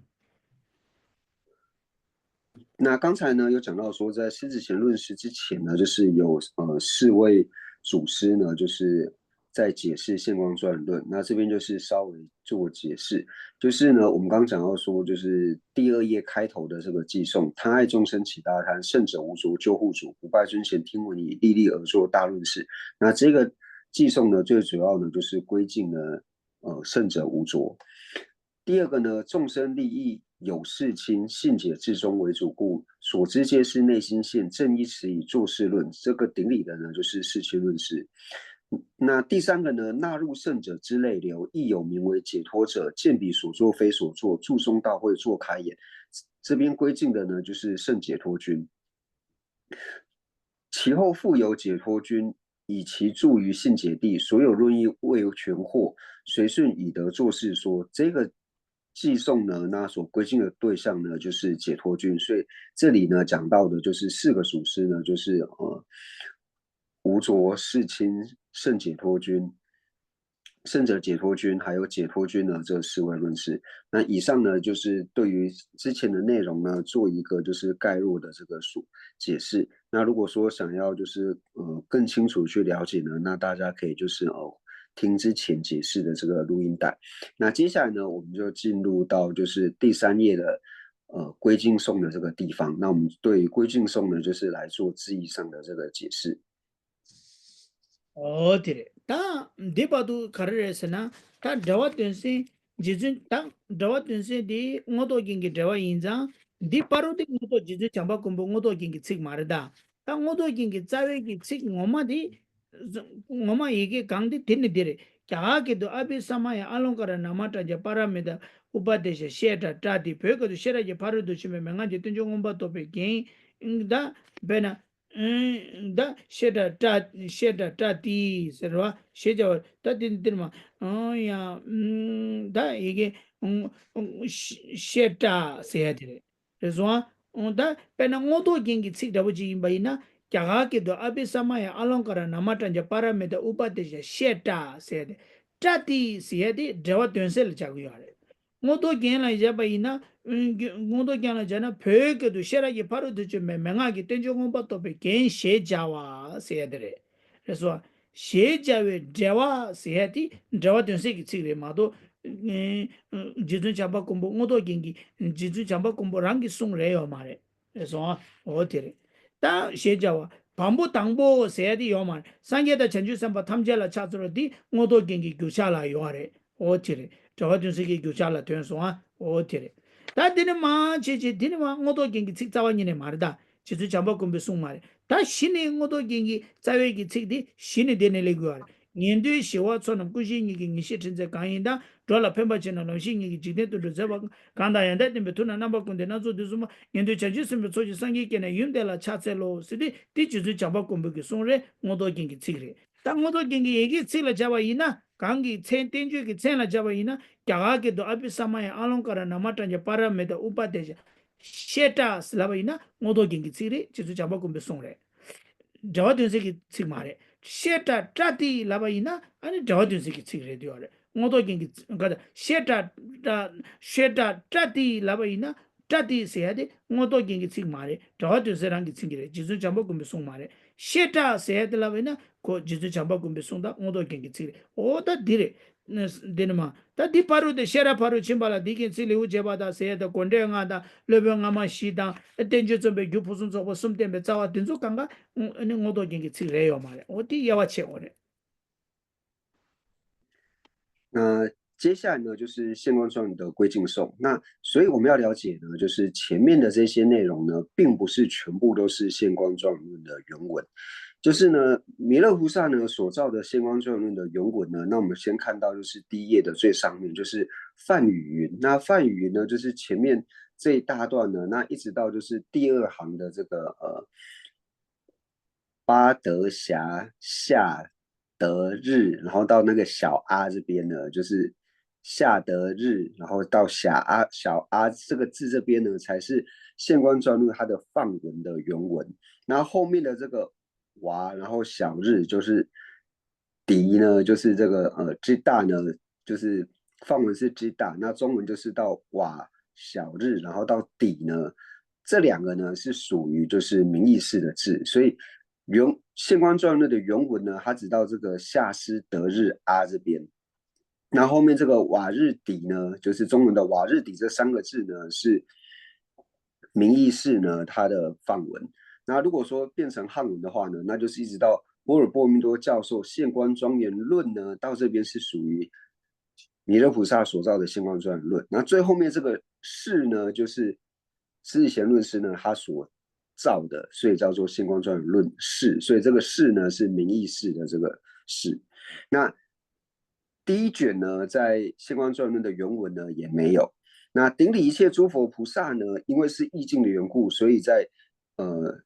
那刚才呢，有讲到说，在狮子乾论师之前呢，就是有呃四位祖师呢，就是在解释现观转论。那这边就是稍微做解释，就是呢，我们刚刚讲到说，就是第二页开头的这个偈颂，他爱众生起大贪，圣者无着，救护主，不拜尊贤，听闻已，历历而作大论师。那这个偈颂呢，最主要呢就是归敬呢，呃，圣者无着。第二个呢，众生利益有事亲，信解至终为主故，所知皆是内心现，正依此以作是论。这个顶礼的呢，就是世亲论师。那第三个呢，纳入圣者之类流，亦有名为解脱者，见彼所作非所作，注中道会作开眼。这边归敬的呢，就是圣解脱君。其后复有解脱君，以其著于信解地，所有论亦未全获，随顺已得作是说。这个偈颂呢，那所归敬的对象呢，就是解脱君。所以这里呢，讲到的就是四个祖师呢，就是呃，无着、世亲、圣解脱君、圣者解脱君，还有解脱君呢，这四位论师。那以上呢，就是对于之前的内容呢，做一个就是概括的这个解释。那如果说想要就是呃更清楚去了解呢，那大家可以就是哦听之前解释的这个录音带。那接下来呢，我们就进入到就是第三页的呃归敬颂的这个地方。那我们对于归敬颂呢，就是来做字义上的这个解释。 ཨོ་དེ་རེད། ད་འདི་བར་དུ་ག་རེ་རེད་ཟེར་ན། ད་འགྲེལ་བ་དོན་གསལ་རྗེ་བཙུན། ད་འགྲེལ་བ་དོན་གསལ་འདི་མངོན་རྟོགས་རྒྱན་གྱི་འགྲེལ་བ་ཡིན་ཙང་། འདི་བར་དུ་འདི་མངོན་རྟོགས་རྗེ་བཙུན་བྱམས་པ་མགོན་པོ་མངོན་རྟོགས་རྒྱན་གྱི་ཚིག་མ་རེད་ད། ད་མངོན་རྟོགས་རྒྱན་གྱི་རྩ་བའི་གི་ཚིག་ངོ་མ་འདི། ངོ་མ་ཡི་གེ་གང་འདི་དེ་ནི་འདི་རེད། རྒྱ་གར་སྐད་དུ་ཨ་བྷི་ས་མ་ཡ་ཨ་ལོང་ཀ་ར་ན་མ་ཏྲ་ཛ་པཱ་ར་མི་ཏ་ཨུ་པ་དེ་ཤ་ཤེ་ཏྲ་ཏྲ་ཏི། བོད་སྐད་དུ་ཤེས་རབ་ཀྱི་ཕ་རོལ་ཏུ་ཕྱིན་པའི་མན་ངག་གི་བསྟན་བཅོས་མངོན་པར་རྟོགས་པའི་རྒྱན། ད་དཔེར་ན། ད་ཤེ་ཏྲ་ཏྲ་ཤེ་ཏྲ་ཏྲ་ཏི་ཟེར་བ་ཞེས་བྱ་བ་ད་དེ་འདིར་མ་ཡང་ད་ཡི་གེ་ཤེ་ཏྲ་ཟེར་ཡ་དེ་རེད། རེད་སོང་ཨ། ད་དཔེར་ན་མངོན་རྟོགས་རྒྱན་གྱི་ཚིག་འདྲ་པོ་ཅིག་ཡིན་པ་ཡིན་ན། རྒྱ་གར་སྐད་དུ་ཨ་བྷི་ས་མ་ཡ་ཨ་ལོང་ཀ་ར་ན་མ་ཏྲ་ཛ་པཱ་ར་མི་ཏ་ཨུ་པ་དེ་ཤ་ཤེ་ཏྲ་ཟེར་ཏེ། ཏྲ་ཏི་ཟེར་ཡ་དེ་འགྲེལ་བ་དོན་གསལ་ལ་བྱ་གི་ཡོད་རེད། མངོན་རྟོགས་རྒྱན་ལ་བཞག་པ་ཡིན་ན། མངོན་རྟོགས་རྒྱན་ལ་བྱས་ན་བོད་སྐད་དུ་ཤེས་རབ་ཀྱི་ཕ་རོལ་ཏུ་ཕྱིན་པའི་མན་ངག་གི་བསྟན་བཅོས་མངོན་པར་རྟོགས་པའི་རྒྱན་ཞེས་བྱ་བ་ཟེར་ཡ་དེ་རེད། རེད་སོང་། ཞེས་བྱ་བའི་འགྲེལ་བ་ཟེར་ཡ་དེ་འགྲེལ་བ་དོན་གསལ་གྱི་ཚིག་རེད་མ་གཏོགས། རྗེ་བཙུན་བྱམས་པ་མགོན་པོ་མངོན་རྟོགས་རྒྱན་གྱི་རྗེ་བཙུན་བྱམས་པ་མགོན་པོ་རང་གི་གསུང་རེད་ཡོད་མ་རེད། རེད་སོང་། འོ་དེ་རེད། ད་ཞེས་བྱ་བ། བམ་པོ་དང་པོ་ཟེར་ཡ་དེ་ཡོད་མ་རེད། སངས་རྒྱས་དང་བྱང་ཆུབ་སེམས་དཔའ་ཐམས་ཅད་ལ་ཕྱག་འཚལ་ལོ། འདི་མངོན་རྟོགས་རྒྱན་གྱི་རྒྱུ་ཆ་ལ་ཡོད་རེད། འོ་དེ་རེད། འགྲེལ་བ་དོན་གསལ་གྱི་རྒྱུ་ཆ་ལ་ཐོན་སོང་ཨ། འོ་དེ་རེད། ད་འདི་ནི་མ་བྱེད་ཅེས་འདི་ནི་མ་མངོན་རྟོགས་རྒྱན་གྱི་ཚིག་རྩ་བ་ཉིད་ནས་མ་རེད་ད། རྗེ་བཙུན་བྱམས་པ་མགོན་པོའི་གསུང་མ་རེད། ད་གཞི་ནི་མངོན་རྟོགས་རྒྱན་གྱི་རྩ་བའི་གི་ཚིག་འདི་གཞི་ནི་དེ་ནས་སླེབས་དགོས་པ་རེད། ཉན་ཐོས་ཞི་བ་ཚོགས་རྣམས་ཀུན་ཤེས་ཉིད་ཀྱིས། ངེས་ཤེས་ཕྲིན་ཚེ་གང་ཡིན་དང་། འགྲོ་ལ་ཕན་པར་བྱེད་རྣམས་ལམ་ཤེས་ཉིད་ཀྱིས། འཇིག་རྟེན་དུད་འགྲོ་མཛད་པ་གང་དང་། ཡང་དག་ལྡན་པའི་ཐུབ་རྣམས་རྣམ་པ་ཀུན་ལྡན། སྣ་ཚོགས་དུས་གསུམ་པ། ཉན་ཐོས་བྱང་ཆུབ་སེམས་དཔའི་ཚོགས་ཀྱིས། སངས་རྒྱས་བསྐྱངས་ནས་ཡུམ་དེ་ལ་ཕྱག་འཚལ་ལོ། ཟེར་ཏེ་འདི་རྗེ་བཙུན་བྱམས་པ་མགོན་པོ་གི་གསུང་རེད། མངོན་རྟོགས་རྒྱན་གྱི་ཚིག་རེད། ད་མངོན་རྟོགས་རྒྱན་གྱི་ཡི་གེའི་ཚིག་ལ་བྱ་བ་ཡིན་ན། གང་གི་མཚན་བསྟན་བཅོས་ཀྱི་མཚན་ལ་བྱ་བ་ཡིན་ན། རྒྱ་གར་སྐད་དུ་ཨ་བྷི་ས་མ་ཡ་ཨ་ལོང་ཀ་ར་ན་མ་ཏྲ་ཛ་པཱ་ར་མི་ཏ་ཨུ་པ་དེ་ཤ་ཤེ་ཏྲ་ཟེར་ལབ་པ་ཡིན་ན་མངོན་རྟོགས་རྒྱན་གྱི་ཚིག་རེད། རྗེ་བཙུན་བྱམས་པ་མགོན་པོའི་གསུང་རེད། འགྲེལ་བ་དོན་གསལ་གྱི་ཚིག་མ་རེད། ཤེ་ཏྲ་ཏྲ་ཏི་ལབ་པ་ཡིན་ན་ཨ་ནི་འགྲེལ་བ་དོན་གསལ་གྱི་ཚིག་རེད་འདུག་རེད། མངོན་རྟོགས་རྒྱན་གྱི་ཚིག་ག་ཤེ་ཏྲ་ཏྲ་ཤེ་ཏྲ་ཏྲ་ཏི་ལབ་པ་ཡིན་ན་ཏྲ་ཏི་ཟེར་ཡ་དེ་མངོན་རྟོགས་རྒྱན་གྱི་ཚིག་མ་རེད། འགྲེལ་བ་དོན་གསལ་རང་གི་ཚིག་གི་རེད། རྗེ་བཙུན་བྱམས་པ་མགོན་པོའི་གསུང་མ་རེད། ཤེ་ཏྲ་ཟེར་ཡ་དེ་ལབ་པ་ཡིན་ན་ཁོ་རྗེ་བཙུན་བྱམས་པ་མགོན་པོའི་གསུང་དང་མངོན་རྟོགས་རྒྱན་གྱི་ཚིག་རེད། འོ་ད་འདི་རེད། འདི་ནི་མ། ད་འདི་ཕ་རོལ་ཏེ་ཤེས་རབ་ཕ་རོལ་ཕྱིན་པ་ལ་འདི་སྐད་ཚིག་ལེའུ་བྱེད་པ་དང་ཟེར་ཡ་དང་སྒོ་འགྲེལ་ལྔ་དང་སློབ་དཔོན་སྔ་མ་བཞི་དང་བསྟན་བཅོས་རྩོམ་པའི་རྒྱུ་ཕུན་སུམ་ཚོགས་པ་གསུམ་བསྟན་པའི་རྩ་བ་འདི་ཚོ་གང་ག་ཨ་ནི་རྔོག་འདོགས་རྒྱན་གྱི་ཚིག་རེད་ཡོད་མ་རེད། འོ་དེ་དབྱེ་བ་ཕྱེ་དགོས་རེད། 那接下来呢，就是现观状论的归经颂。那所以我们要了解呢，就是前面的这些内容呢，并不是全部都是现观状论的原文。就是呢，弥勒菩萨呢所造的现观状论的原文呢，那我们先看到就是第一页的最上面，就是梵语云。那梵语云呢，就是前面这一大段呢，那一直到就是第二行的这个呃巴德霞夏德日，然后到那个小阿这边呢，就是夏德日，然后到小阿小阿这个字这边呢，才是现观传论它的梵文的原文。然后后面的这个娃，然后小日就是迪呢，就是这个呃之大呢，就是梵文是之大，那中文就是到瓦小日，然后到底呢，这两个呢是属于就是名义式的字，所以原现观传论的原文呢，它只到这个夏师德日阿这边，那后面这个瓦日底呢，就是中文的瓦日底这三个字呢，是名义式呢它的范文。那如果说变成汉文的话呢，那就是一直到波尔波密多教授现观庄严论呢，到这边是属于弥勒菩萨所造的现观庄严论。那最后面这个释呢，就是释迦贤论师呢他所造的，所以叫做现观庄严论释。所以这个释呢是名义释的这个释。那第一卷呢，在现观庄严论的原文呢也没有。那顶礼一切诸佛菩萨呢，因为是意境的缘故，所以在呃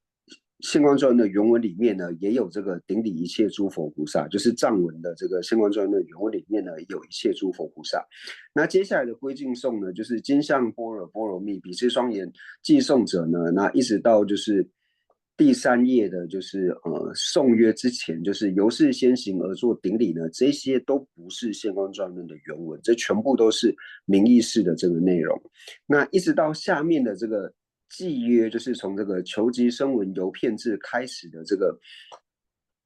现观庄严的原文里面呢，也有这个顶礼一切诸佛菩萨，就是藏文的这个现观庄严的原文里面呢，有一切诸佛菩萨。那接下来的归敬颂呢，就是金像般若波罗蜜，比丘庄严偈颂者呢，那一直到就是第三页的，就是呃颂曰之前，就是由是先行而作顶礼呢，这些都不是现观庄严的原文，这全部都是名义式的这个内容。那一直到下面的这个偈曰，就是从这个求即声闻游遍智开始的这个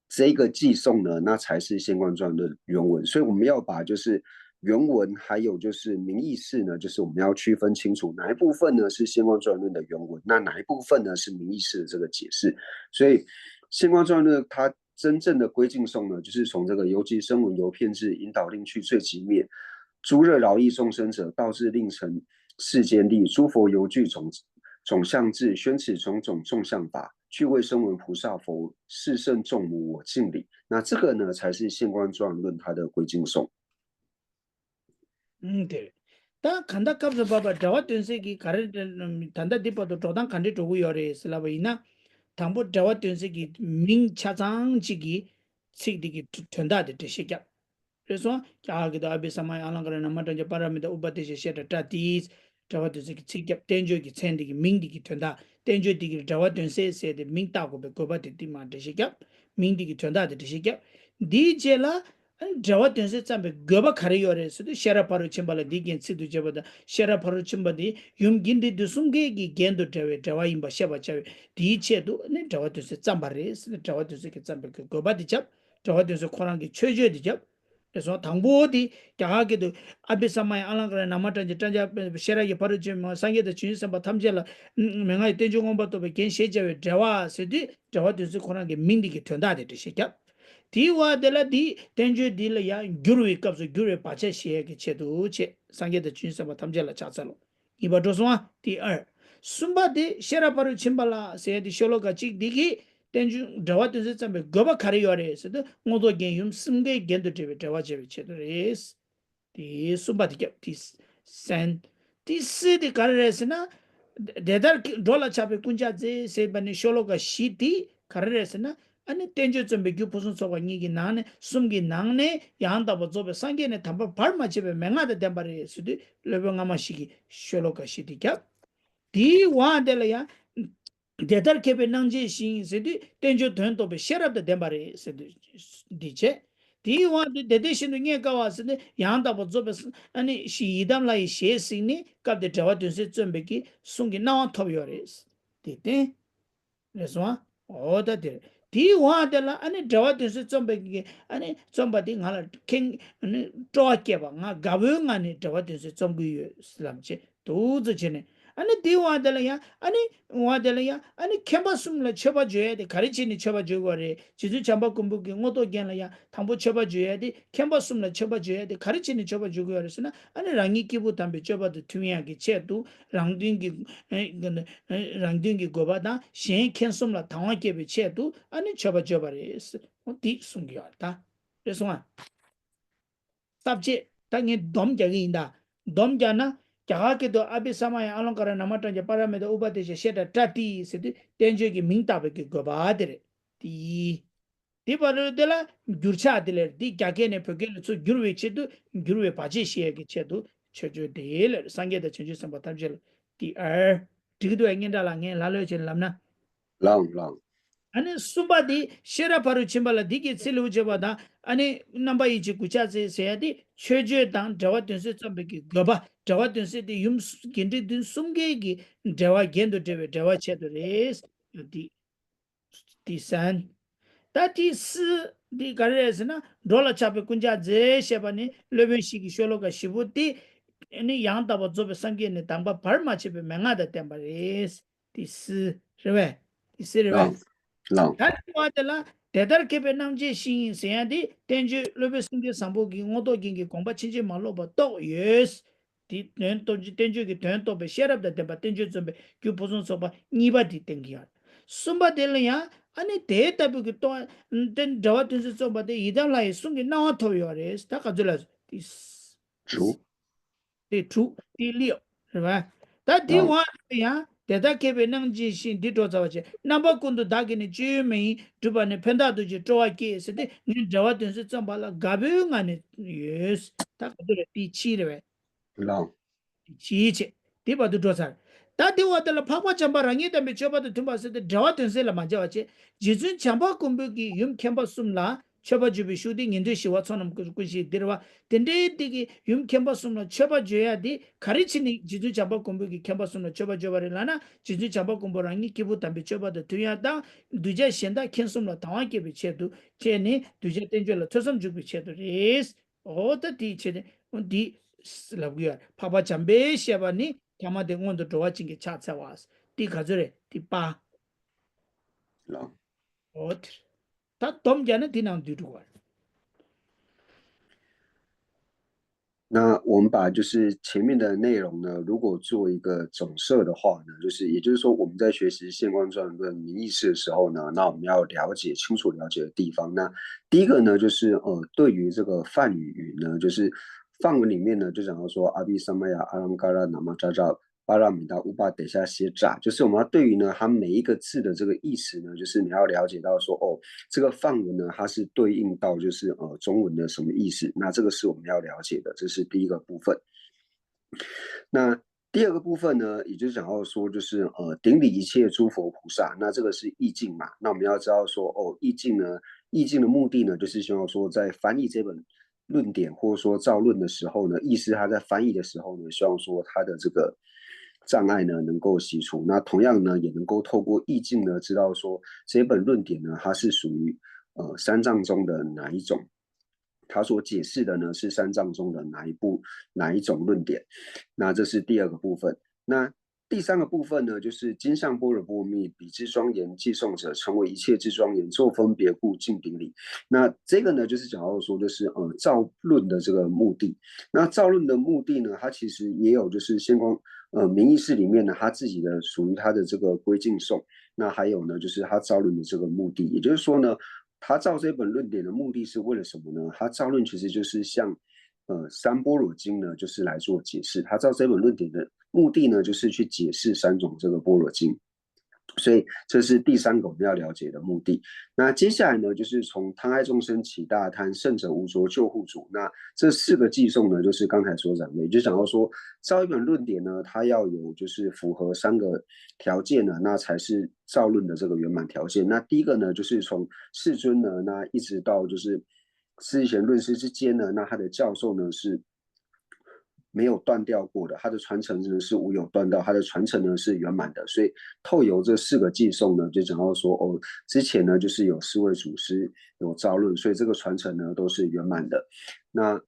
这个偈颂呢，那才是现观庄严的原文。所以我们要把就是原文还有就是名义式呢，就是我们要区分清楚哪一部分呢是现观庄严论的原文，那哪一部分呢是名义式的这个解释。所以现观庄严论它真正的归敬颂呢，就是从这个游即声闻游遍智，引导令趣最寂灭，诸热饶益众生者，道至令成世间力，诸佛游具总总相智，宣此种种众相法，具为声闻菩萨佛，是圣众母我敬礼。那这个呢，才是现观庄严论它的归敬颂。 ཨང་། དེ་རེད། ད་གང་ལྟར་སྐབས་སུ་བབ་པ་འགྲེལ་བ་དོན་གསལ་གྱི་ག་རེ། ད་ལྟ་འདི་བར་དུ་འགྲོ་སྟངས་ག་འདྲས་འགྲོ་གི་ཡོད་རེད་ཟེར་ལབ་པ་ཡིན་ན། དང་པོ་འགྲེལ་བ་དོན་གསལ་གྱི་མིང་ཆ་ཚང་གཅིག་གི་ཚིག་འདི་གི་དོན་དག་དེ་འགྲེལ་བཤད་བརྒྱབ། རེད་སོང་། རྒྱ་གར་གྱི་ད་ཨ་བྷི་ས་མ་ཡ་ཨ་ལང་ཀ་ར་ན་མ་ཏྲ་ཛ་པ་ར་མི་ཏ་ཨུ་པ་དེ་ཤ་ཤེ་ཏྲ་ཏྲ་ཏིས། འགྲེལ་བ་དོན་གསལ་གྱི་ཚིག་བརྒྱབ། བསྟན་བཅོས་ཀྱི་མཚན་འདི་གི་མིང་འདི་གི་དོན་དག་བསྟན་བཅོས་འདི་གི་འགྲེལ་བ་དོན་གསལ་ཟེར་ཏེ་མིང་བཏགས་དགོས་པའི་དགོས་པ་དེ་འདི་མ་འགྲེལ་བཤད་བརྒྱབ། མིང་འདི་གི་དོན་དག་དེ་འགྲེལ་བཤད་བརྒྱབ། འདིའི་རྗེས་ལ། འགྲེལ་བ་དོན་གསལ་བརྩམས་པའི་དགོས་པ་ག་རེ་ཡོད་རེད་ཟེར་དུས་ཤེས་རབ་ཕ་རོལ་ཕྱིན་པ་ལ་འདིའི་རྒྱན་ཚིག་ཏུ་བྱས་པ་དང་ཤེས་རབ་ཕ་རོལ་ཕྱིན་པ་འདི་ཡུམ་དགེ་འདུན་འདི་གསུམ་ཀའི་གི་རྒྱན་དུ་འགྲེལ་བའི་འགྲེལ་བ་ཡིན་པ་ཤེས་པར་བྱ་བའི་དེའི་ཆེད་དུ་ནི་འགྲེལ་བ་དོན་གསལ་བརྩམས་པ་རེད་ཟེར་ནས་འགྲེལ་བ་དོན་གསལ་གྱི་བརྩམས་པའི་དགོས་པ་འདི་བརྒྱབ། འགྲེལ་བ་དོན་གསལ་ཁོ་རང་གི་མཆོད་བརྗོད་འདི་བརྒྱབ། རེད་སོང་། དང་པོ་དེ་རྒྱ་གར་སྐད་དུ་ཨ་བྷི་ས་མ་ཡ་ཨ་ལང་ཀ་ར་ན་མ་ཏྲ་ཛ་ཏྲ་ཛ་ཤེས་རབ་ཀྱི་ཕ་རོལ་ཕྱིན་པ་སངས་རྒྱས་དང་བྱང་ཆུབ་སེམས་དཔའ་ཐམས་ཅད་ལ་མན་ངག་གི་བསྟན་བཅོས་མངོན་པར་རྟོགས་པའི་རྒྱན་ཞེས་བྱ་བའི་འགྲེལ་བ་ཟེར་དུས་འགྲེལ་བ་དོན་གསལ་ཁོ་རང་གི་མིང་འདི་གི་དོན་དག་དེ་འགྲེལ་བཤད་བརྒྱབ། དེའི་བར་དེ་ལ་དེའི་བསྟན་བཅོས་འདི་ལ་ཡང་བསྒྱུར་བའི་སྐབས་སུ་བསྒྱུར་བའི་བར་ཆད་ཞི་ཡས་ཀྱི་ཆེད་དུ་བྱས། སངས་རྒྱས་དང་བྱང་ཆུབ་སེམས་དཔའ་ཐམས་ཅད་ལ་ཕྱག་འཚལ་ལོ། གཉིས་པ་འགྲོ་སོང་ཨ། དེ་ཨར། གསུམ་པ་དེ་ཤེས་རབ་ཕ་རོལ་ཕྱིན་པ་ལ་ཟེར་ཡ་དེ་ཤོ་ལོ་ཀ་གཅིག་འདི་གི་བསྟན་བཅོས་འགྲེལ་བ་དོན་གསལ་བརྩམས་པའི་དགོས་པ་ག་རེ་ཡོད་རེད་ཟེར་དུས་རྔོག་འདོགས་རྒྱན་ཡུམ་གསུམ་ཀའི་རྒྱན་དུ་འགྲེལ་བའི་འགྲེལ་བ་བྱེད་པའི་ཆེད་དུ་རེད། དེ་གསུམ་པ་དེ་རྒྱབ་དེ་སན། དེ་སི་དེ་ག་རེ་རེད་ཟེར་ན། དེ་ལྟར་འགྲོ་ལ་ཆགས་པའི་ཀུན་ཆགས་རྫས་ཟེར་བ་ནི་ཤོ་ལོ་ཀ་བཞི་དེ་ག་རེ་རེད་ཟེར་ན། ཨ་ནི་བསྟན་བཅོས་རྩོམ་པའི་རྒྱུ་ཕུན་སུམ་ཚོགས་པ་གཉིས་ཀྱི་ནང་ནས་གསུམ་གྱི་ནང་ནས་ཡང་དག་པར་རྫོགས་པའི་སངས་རྒྱས་ནི་དམ་པ་བར་མ་ཆད་པའི་མན་ངག་དང་ལྡན་པ་རེད་ཟེར་དུས་སློབ་དཔོན་སྔ་མ་བཞི་གི་ཤོ་ལོ་ཀ་བཞི་དེ་རྒྱབ། དེའི་བར་དེ་ལ་ཡང་། དེ་ལྟར་མཁས་པས་སྣང་བྱས་ཤིང་ཟེར་དུས་བསྟན་བཅོས་དོན་རྟོགས་པའི་ཤེས་རབ་དང་ལྡན་པ་རེད་ཟེར་དུས་འདི་བྱས། དེའི་དབང་དུ་དེ་དེ་བཞིན་དུ་རྙེད་དཀའ་བ་ཟེར་ནས་ཡང་དག་པར་རྫོགས་པའི་ཨ་ནི་ཞི་ཡི་དམ་ལྷ་ཡི་ཞལ་གཟིགས་ནས་སྐབས་དེར་འགྲེལ་བ་དོན་གསལ་བརྩམས་པའི་གི་གསུང་གི་གནང་བ་ཐོབ་ཡོད་རེད། དེ་བསྟན། རེད་སོང་ཨ། འོ་ད་དེ་རེད། དེའི་འོག་དེ་ལ་ཨ་ནི་འབྲེལ་བ་དོན་སེལ་རྩོམ་པའི་གི་ཨ་ནི་རྩོམ་པ་དེ་ང་ལ་ཁེངས་ཨ་ནི་སྤྲོ་བ་སྐྱེས་པ། ང་དགའ་བོའི་ངང་ནས་འབྲེལ་བ་དོན་སེལ་རྩོམ་གི་ཡོད་ལབ་བྱས་འདུག་ཙམ་བྱས་ནས། ཨ་ནི་དེའི་འོག་དེ་ལ་ཡང་ཨ་ནི་འོག་དེ་ལ་ཡང་ཨ་ནི་མཁན་པོ་གསུམ་ལ་མཆོད་པ་བརྗོད་ཡ་དེ་ག་རེ་བྱས་ནས་མཆོད་པ་བརྗོད་དགོས་རེད། རྗེ་བཙུན་བྱམས་པ་མགོན་པོ་གི་མངོན་རྟོགས་རྒྱན་ལ་ཡང་དང་པོ་མཆོད་པ་བརྗོད་ཡ་དེ། མཁན་པོ་གསུམ་ལ་མཆོད་པ་བརྗོད་ཡ་དེ་ག་རེ་བྱས་ནས་མཆོད་པ་བརྗོད་དགོས་རེད་ཟེར་ན། ཨ་ནི་རང་ཉིད་སྐྱེས་བུ་དམ་པའི་སྤྱོད་པ་དང་མཐུན་ཡ་གི་ཆེད་དུ། རང་དོན་གྱི་ཨེ་ཨེ་རང་དོན་གྱི་དགོས་པ་དང་གཞན་མཁྱེན་གསུམ་ལ་དང་བ་བསྐྱེད་པའི་ཆེད་དུ་ཨ་ནི་མཆོད་པ་བརྗོད་པ་རེད། འོ་འདི་གསུང་གི་ཡོད་རེད་ད། རེད་སོང་ཨ། ས་བཅད་ད་ངས་སྡོམ་རྒྱག་གི་ཡིན་ད། སྡོམ་རྒྱག་ན། རྒྱ་གར་སྐད་དུ་ཨ་བྷི་ས་མ་ཡ་ཨ་ལོང་ཀ་ར་ན་མ་ཀྲ་ཛྙཱ་པཱ་ར་མི་ཏ་ཨུ་པ་དེ་ཤ་ཤེ་ཏྲ་ཏྲ་ཏི་ཟེར་དུས་བསྟན་བཅོས་ཀྱི་མིང་བཏགས་པའི་གི་དགོས་པ་དེ་རེད། ཏི། དེ་བར་དུ་དེ་ལ་འགྱུར་ཕྱག་དེ་ལས་འདི་རྒྱ་སྐད་ནས་བོད་སྐད་ལ་ཚུར་བསྒྱུར་བའི་ཆེད་དུ། འགྱུར་བའི་བར་ཆད་ཞི་ཡ་གི་ཆེད་དུ་མཆོད་བརྗོད་དེ་ལ་སངས་རྒྱས་དང་བྱང་ཆུབ་སེམས་དཔའ་ཐམས་ཅད་ལ་ཏི་ཨར། འགྲིག་འདུག་ཨེ། སྙན་གྲགས་ལགས་ངས་ལ་ལོས་བྱས་ནས་ལབ་ན། ལགས་ལགས། ཨ་ནི་གསུམ་པ་དེ་ཤེས་རབ་ཕ་རོལ་ཕྱིན་པ་ལ་འདི་སྐད་ཚིག་ལེའུ་བྱེད་པ་དང་ཨ་ནི་རྣམ་པ་ཡིད་ཀྱི་གུས་ཕྱག་འཚལ་ཟེར་ཡ་དེ་མཆོད་བརྗོད་དང་འབྲེལ་བ་དོན་སེལ་རྩོམ་པའི་གི་དགོས་པ། འབྲེལ་བ་དོན་སེལ་དེ་ཡུམ་དགེ་འདུན་གསུམ་ཀའི་གི་འབྲེལ་བ་རྒྱན་དུ་འབྲེལ་བའི་འབྲེལ་བ་ཆེད་དུ་རེད། འདི། དེ་སན། ད་དེ་སི། འདི་ག་རེ་རེད་ཟེར་ན། འགྲོ་ལ་ཆགས་པའི་རྐུན་ཇག་མཛེས་ཞེས་པ་ནི་སློབ་དཔོན་ཞིག་གི་ཤོ་ལོ་ཀ་བཞི་པོ་སྟེ། ནི་ཡང་དག་པར་རྫོགས་པའི་སངས་རྒྱས་ནི་དང་པ་བར་མ་ཆད་པའི་མན་ངག་དང་ལྡན་པ་རེད། དེ་སི་རེད་བས། དེ་སི་རེད་བས། ལགས། ལགས། ད་དེ་བ་དེ་ལ་དེ་ལྟར་མཁས་པས་སྣང་བྱེད་ཤིང་ཟེར་ཡ་དེ་བསྟན་བཅོས་སློབ་དཔོན་སེང་གེ་བཟང་པོ་གི་མངོན་རྟོགས་རྒྱན་གྱི་དགོངས་པ་ཕྱིན་ཅི་མ་ལོག་པ་རྟོགས་ཡོད། དེ་དོན་རྟོགས་བསྟན་བཅོས་ཀྱི་དོན་རྟོགས་པའི་ཤེས་རབ་དང་ལྡན་པ་བསྟན་བཅོས་རྩོམ་པའི་རྒྱུ་ཕུན་སུམ་ཚོགས་པ་གཉིས་པ་དེ་བསྟན་གྱི་ཡོད། གསུམ་པ་དེ་ལ་ཡང་ཨ་ནི་དེ་ལྟ་བུ་གི་རྟོགས་དེ་འབྲེལ་བ་དོན་སེལ་རྩོམ་པ་དེ་ཡི་དམ་ལྷ་ཡི་གསུང་གི་གནང་བ་ཐོབ་ཡོད་རེད། ད་ག་ཚོད་ལ་དེ། དྲུག་དེ་དྲུག་དེ་ལེའུ་རེད་བ། ད་དེ་ལགས། འོག་ཏུ་ཡང་དེ་ལྟར་མཁས་པས་སྣང་བྱེད་ཤིང་འདི་སྒྲོ་འཚལ་བ་བྱས། རྣམ་པ་ཀུན་ཏུ་བདག་གིས་ནི་སྤྱོད་ཡུལ་མིན། སྒྲུབ་པ་ནི་ཕན་བཏགས་འདུ་བྱེད་སྤྲོ་བ་སྐྱེས་ཟེར་ཏེ་ངས་འབྲེལ་བ་དོན་སེལ་རྩོམ་པ་ལ་དགའ་བོའི་ངང་ནས་ཡོད། ད་ག་ཚོད་རེད། དེ་ཕྱི་རེད་བས། ལགས། ཕྱི་བྱས། དེ་བར་དུ་འགྲོ་ཚར། ད་དེ་འོག་དེ་ལ་འཕགས་པ་བྱམས་པ་རང་ཉིད་དམ་པའི་སྤྱོད་པ་དང་མཐུན་པ་ཟེར་ཏེ་འབྲེལ་བ་དོན་སེལ་ལ་མ་སྦྱར་བ་བྱས། རྗེ་བཙུན་བྱམས་པ་མགོན་པོ་གིས་ཡུམ་མཁན་པོ་གསུམ་ལ་མཆོད་པ་བརྗོད་པའི་ཤུགས་དེ་ཉན་ཐོས་ཞི་བ་མཚོ་རྣམས་ཀུན་ཀུན་ཤེས་འདིར་བ། དེ་འདྲའི་དེ་གི་ཡུམ་མཁན་པོ་གསུམ་ལ་མཆོད་པ་བརྗོད་ཡ་དེ་ག་རེ་བྱས་ནས་རྗེ་བཙུན་བྱམས་པ་མགོན་པོ་གིས་མཁན་པོ་གསུམ་ལ་མཆོད་པ་བརྗོད་པ་རེད་ལབ་ན། རྗེ་བཙུན་བྱམས་པ་མགོན་པོ་རང་ཉིད་སྐྱེས་བུ་དམ་པའི་སྤྱོད་པ་དང་མཐུན་ཡ་དང་། གདུལ་བྱ་གཞན་དག་མཁྱེན་གསུམ་ལ་དང་བ་བསྐྱེད་པའི་ཆེད་དུ་བྱས་ནས་གདུལ་བྱ་བསྟན་བཅོས་ལ་ཐོས་བསམ་འཇུག་པའི་ཆེད་དུ་རེད། འོ་ད་དེའི་ཆེད་དུ་འདི་ལབ་གི་ཡོད། འཕགས་པ་བྱམས་པས་བཤད་པ་ནི་ཐ་མ་དེ་སྔོན་དུ་འགྲོ་བ་ཅན་གྱི་ཕྱག་འཚལ་བ། དེ་ག་ཚོད་རེད། དེ་པ། ལགས། འོ་དེ་རེད། ད་སྡོམ་རྒྱག་ན་དེ་ནང་བསྡུས་འགྲོ་བ་རེད། 那我们把就是前面的内容呢，如果做一个总摄的话呢，就是也就是说我们在学习现观转论名义释的时候呢，那我们要了解清楚了解的地方。那第一个呢，就是呃，对于这个梵语云呢，就是梵文里面呢，就讲到说 abhisamaya alamkara namajaja paramita upadesha 就是我们要对于呢它每一个字的这个意思呢，就是你要了解到说哦，这个梵文呢它是对应到就是呃中文的什么意思，那这个是我们要了解的，这是第一个部分。那第二个部分呢，也就是讲到说，就是呃，顶礼一切诸佛菩萨，那这个是意境嘛。那我们要知道说，哦，意境呢，意境的目的呢，就是希望说，在翻译这本论点或者说造论的时候呢，译师他在翻译的时候呢，希望说他的这个障碍呢能够洗除。那同样呢，也能够透过意境呢，知道说这本论点呢，它是属于呃三藏中的哪一种。他所解释的呢是三藏中的哪一部哪一种论点。那这是第二个部分。那第三个部分呢，就是金像般若波罗蜜，彼之庄严，即颂者，成为一切之庄严，作分别故，敬顶礼。那这个呢，就是讲到说，就是呃，造论的这个目的。那造论的目的呢，它其实也有就是现观呃名义释里面呢，它自己的属于它的这个归敬颂。那还有呢，就是它造论的这个目的，也就是说呢，他造这本论点的目的是为了什么呢？他造论其实就是向呃三般若经呢，就是来做解释。他造这本论点的目的呢，就是去解释三种这个般若经。所以这是第三个我们要了解的目的。那接下来呢，就是从贪爱众生起大贪，胜者无着，救护主。那这四个偈颂呢，就是刚才所讲的，也就讲到说，造一本论点呢，它要有就是符合三个条件呢，那才是造论的这个圆满条件。那第一个呢，就是从世尊呢，那一直到就是释迦贤论师之间呢，那他的教授呢是没有断掉过的，它的传承呢是无有断掉，它的传承呢是圆满的。所以透由这四个偈颂呢，就讲到说，哦，之前呢就是有四位祖师有造论，所以这个传承呢都是圆满的。那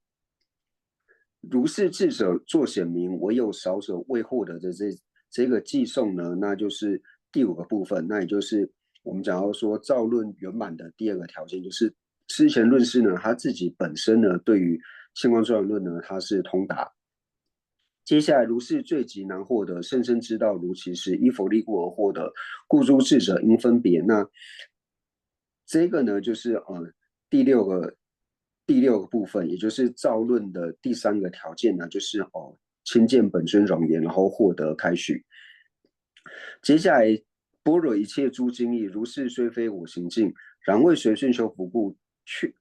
如是智者作显明，唯有少者未获得的这这个偈颂呢，那就是第五个部分，那也就是我们讲到说造论圆满的第二个条件，就是师贤论师呢，他自己本身呢，对于现观庄严论呢，他是通达。接下来，如是最极难获得，甚深知道如其是，依佛力故而获得，故诸智者应分别。那这个呢，就是呃第六个第六个部分，也就是造论的第三个条件呢，就是哦亲见本尊容颜，然后获得开许。接下来，般若一切诸经义，如是虽非我行径，然为随顺修福故，却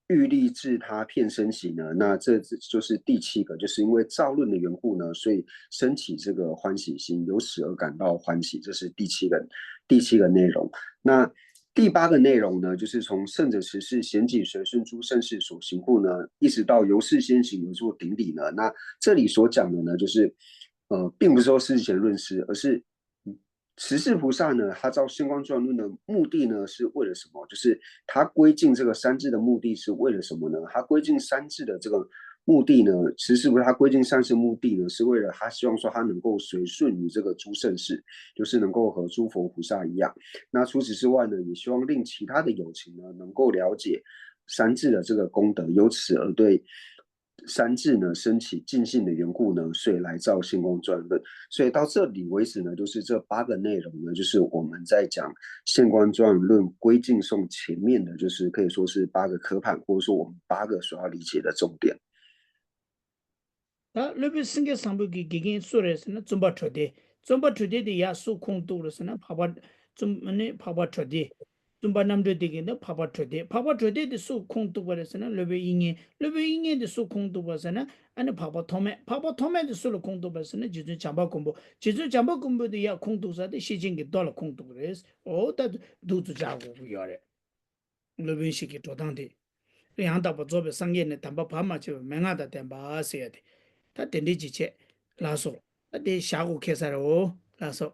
欲立自他遍生喜呢？那这就是第七个，就是因为造论的缘故呢，所以升起这个欢喜心，由此而感到欢喜，这是第七个第七个内容。那第八个内容呢，就是从圣者持世显己随顺诸圣事所行故呢，一直到由是先行而作顶礼呢。那这里所讲的呢，就是呃，并不是说师贤论师，而是持世菩萨呢，他造现观庄严论的目的呢，是为了什么？就是他归敬这个三智的目的是为了什么呢？他归敬三智的这个目的呢，持世菩萨他归敬三智的目的呢，是为了他希望说他能够随顺于这个诸圣事，就是能够和诸佛菩萨一样。那除此之外呢，也希望令其他的有情呢，能够了解三智的这个功德，由此而对三智呢升起敬信的缘故呢，所以来造现观庄严论。所以到这里为止呢，就是这八个内容呢，就是我们在讲现观庄严论归敬颂前面的，就是可以说是八个科判，或者说我们八个所要理解的重点。ད་སློབ་དཔོན་སེང་གེ་བཟང་པོ་གི་དགེ་རྒན་སུ་རེད་ཟེར་ན་བཙུན་པ་གྲོལ་སྡེ། བཙུན་པ་གྲོལ་སྡེ་དེ་ཡར་སུ་ཁུངས་གཏུགས་རེད་ཟེར་ན་འཕགས་པ་བཙུན་ནི་འཕགས་པ་གྲོལ་སྡེ། བཙུན་པ་རྣམ་གྲོལ་སྡེ་གི་ནི་འཕགས་པ་གྲོལ་སྡེ། འཕགས་པ་གྲོལ་སྡེ་དེ་སུ་ཁུངས་གཏུགས་པ་རེད་ཟེར་ན་སློབ་དཔོན་དབྱིག་གཉེན། སློབ་དཔོན་དབྱིག་གཉེན་དེ་སུ་ཁུངས་གཏུགས་པ་ཟེར་ན་ཨ་ནི་འཕགས་པ་ཐོགས་མེད། འཕགས་པ་ཐོགས་མེད་དེ་སུ་ལ་ཁུངས་གཏུགས་པ་ཟེར་ན་རྗེ་བཙུན་བྱམས་པ་མགོན་པོ། རྗེ་བཙུན་བྱམས་པ་མགོན་པོ་དེ་ཡར་ཁུངས་གཏུགས་ས་དེ་ཤེར་ཕྱིན་གྱི་མདོ་ལ་ཁུངས་གཏུགས་རེད། འོ་ད་འདུག་ཚུལ་བྱ་དགོས་ཀྱི་ཡོད་རེད། སློབ་དཔོན་ཞིག་གི་འགྲོ་སྟངས་དེ། ཡང་དག་པར་རྫོགས་པའི་སངས་རྒྱས་ནི། དམ་པ་བར་མ་ཆད་པ་མན་ངག་དང་ལྡན་པ་ཟེར་ཡ་དེ། ད་དེ་འདྲའི་ཅིག་བྱས། ལགས་སོ། ད་དེ་བཞག་དགོས་ཁེལ་ས་རེད་འོ། ལགས་སོ།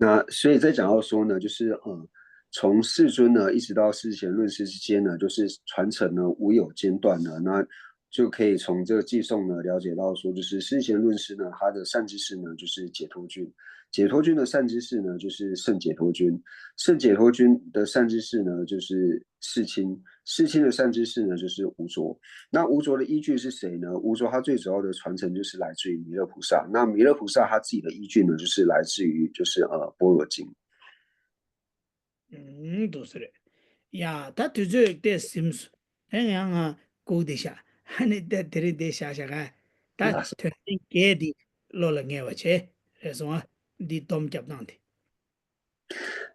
那所以再讲到说呢，就是呃，从世尊呢一直到师贤论师之间呢，就是传承呢无有间断的。那就可以从这个偈颂呢了解到说，就是师贤论师呢，他的善知识呢就是解脱君，解脱君的善知识呢就是圣解脱君，圣解脱君的善知识呢就是世亲，世亲的善知识呢就是无着。那无着的依据是谁呢？无着他最主要的传承就是来自于弥勒菩萨。那弥勒菩萨他自己的依据呢，就是来自于就是呃般若经。 ཨུམ། འདུག་སེ་རེད། ཡ་ད་དུས་ཚོད་ཏོག་ཙམ་ཟིན་སོང་། ཨེ་ཡང་ང་སྒུག་བསྡད་ཤག་ཨ་ནི་ད་དེ་རིང་འདི་བཞག་བཞག་ག་ད་དོན་ཚན་བརྒྱད་འདི་བློ་ལ་ངེས་པ་བྱེད། རེད་སོང་ཨ། འདི་སྡོམ་རྒྱབ་སྟངས་དེ།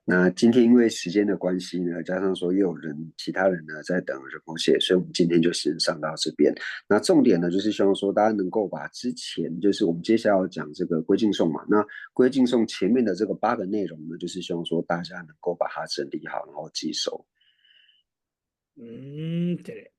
那今天因为时间的关系呢，加上说又有人其他人呢在等仁波切，所以我们今天就先上到这边。那重点呢，就是希望说大家能够把之前，就是我们接下来要讲这个归敬颂嘛，那归敬颂前面的这个八个内容呢，就是希望说大家能够把它整理好，然后记熟。 ཨུམ། དེ་རེད།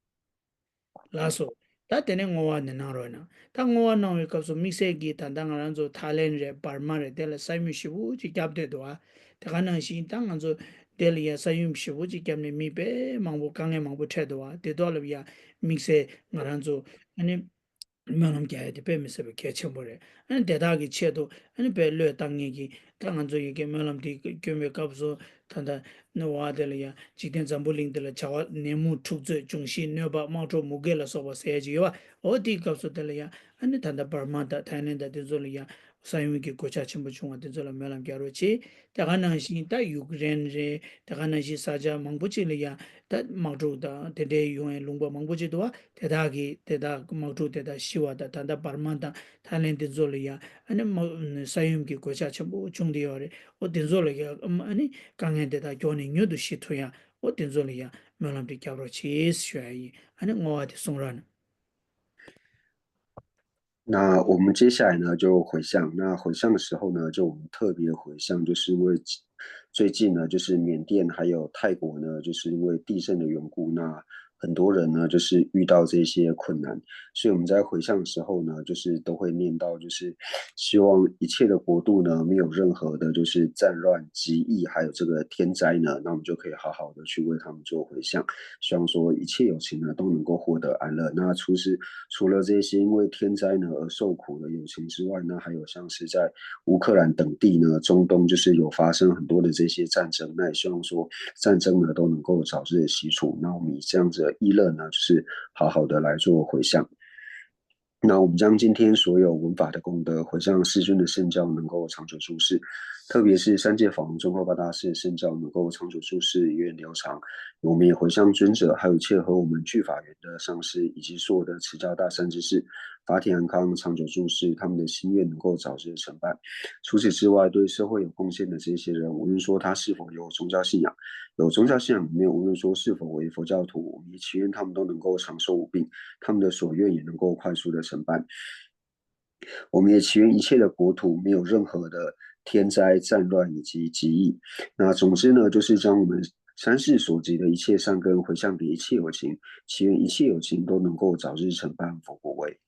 ལགས་སོ། ད་དེ་ནས་བསྔོ་བ་ནི་གནང་རོགས་གནང་། ད་བསྔོ་བ་གནང་བའི་སྐབས་སུ་དམིགས་བསལ་གྱིས་ད་ལྟ་ང་རང་ཚོ་ཐའི་ལེན་རེད། འབར་མ་རེད། དེ་ལ་ས་ཡོམ་ཞེ་པོ་ཅིག་བརྒྱབ་བསྡད་འདུག་བ། དེ་ག་ནང་བཞིན་ད་ང་ཚོ་དེ་ལ་ཡ་ས་ཡོམ་ཞེ་པོ་ཅིག་བརྒྱབ་ནས་མི་དཔེ་མང་པོ་དཀའ་ངལ་མང་པོ་འཕྲད་འདུག་བ། དེ་དག་ལ་ཡ་དམིགས་བསལ་ང་རང་ཚོ་ཨ་ནི་སྨོན་ལམ་རྒྱག་ཡ་དེ་དཔེ་མི་སྲིད་པའི་གལ་ཆེན་པོ་རེད། ཨ་ནི་དེ་དག་གི་ཆེད་དུ་ཨ་ནི་དཔེ་བློས་བཏང་མཁན་གྱི་ད་ང་ཚོ་ཡི་གེ་སྨོན་ལམ་དེ་སྐྱོན་པའི་སྐབས་སུ་ད་ལྟ་ནི་བ་དེ་ལ་ཡ་འཇིག་རྟེན་འཛམ་བུ་གླིང་འདི་ལ་བྱ་བ་ནད་མུག་འཁྲུག་རྩོད་འབྱུང་བཞི་གནོད་པ་དམག་འཁྲུག་མུ་གེ་ལ་སོགས་པ་ཟེར་ཡ་ཅིག་ཡོད་བ། འོ་དེའི་སྐབས་སུ་དེ་ལ་ཡ་ཨ་ནི་ད་ལྟ་འབར་མ་དང་ཐའི་ལེན་དང་དེ་ཚོ་ལ་ཡ་ས་ཡོམ་གྱི་གོད་ཆག་ཆེན་པོ་བྱུང་བ་དེ་ཚོ་ལ་སྨོན་ལམ་རྒྱག་རོགས་བྱེད། དེ་ག་ནང་བཞིན་ད་ཡུཀ་རེན་རེད། དེ་ག་ནང་བཞིན་ས་ཆ་མང་པོ་ཅིག་ལ་ཡ་ད་དམག་འཁྲུག་དང་དེ་འདྲའི་ཡོང་བའི་ལུང་པ་མང་པོ་ཅིག་འདུག་བ། དེ་དག་གི་དེ་དག་དམག་འཁྲུག་དེ་དག་ཤི་བ་དང་ད་ལྟ་འབར་མ་དང་ཐའི་ལེན་དེ་ཚོ་ལ་ཡ་ཨ་ནི་དམག་ས་ཡོམ་གྱི་གོད་ཆག་ཆེན་པོ་བྱུང་བསྡད་ཡོད་རེད། འོ་དེ་ཚོ་ལ་ཡ་ཨ་ནི་དཀའ་ངལ་དེ་དག་མགྱོགས་ནས་མྱུར་དུ་ཞི་ཐུབ་ཡ་འོ་དེ་ཚོ་ལ་ཡ་སྨོན་ལམ་དེ་རྒྱབ་རོགས་བྱེད་ཞུ་ཡ་ཡིན། ཨ་ནི་བསྔོ་བ་དེ་གསུང་རོགས་གནང་། 那我们接下来呢，就回向。那回向的时候呢，就我们特别回向，就是因为最近呢，就是缅甸还有泰国呢，就是因为地震的缘故，那很多人呢，就是遇到这些困难，所以我们在回向的时候呢，就是都会念到，就是希望一切的国度呢，没有任何的就是战乱、疾疫，还有这个天灾呢，那我们就可以好好的去为他们做回向。希望说一切有情呢都能够获得安乐。那除此除了这些因为天灾呢而受苦的有情之外呢，还有像是在乌克兰等地呢，中东就是有发生很多的这些战争，那也希望说战争呢都能够早日的息除。那我们以这样子的意乐呢，就是好好的来做回向。那我们将今天所有闻法的功德回向世尊的圣教，能够长久住世，特别是三界法王宗喀巴大师的圣教能够长久住世，源远流长。我们也回向尊者，还有一切和我们具法缘的上师，以及所有的持教大善知识，法体安康，长久住世，他们的心愿能够早日成办。除此之外，对社会有贡献的这些人，无论说他是否有宗教信仰，有宗教信仰里面，无论说是否为佛教徒，我们也祈愿他们都能够长寿无病，他们的所愿也能够快速的成办。我们也祈愿一切的国土没有任何的天灾、战乱以及疾疫。那总之呢，就是将我们三世所积的一切善根回向给一切有情，祈愿一切有情都能够早日成办佛果位。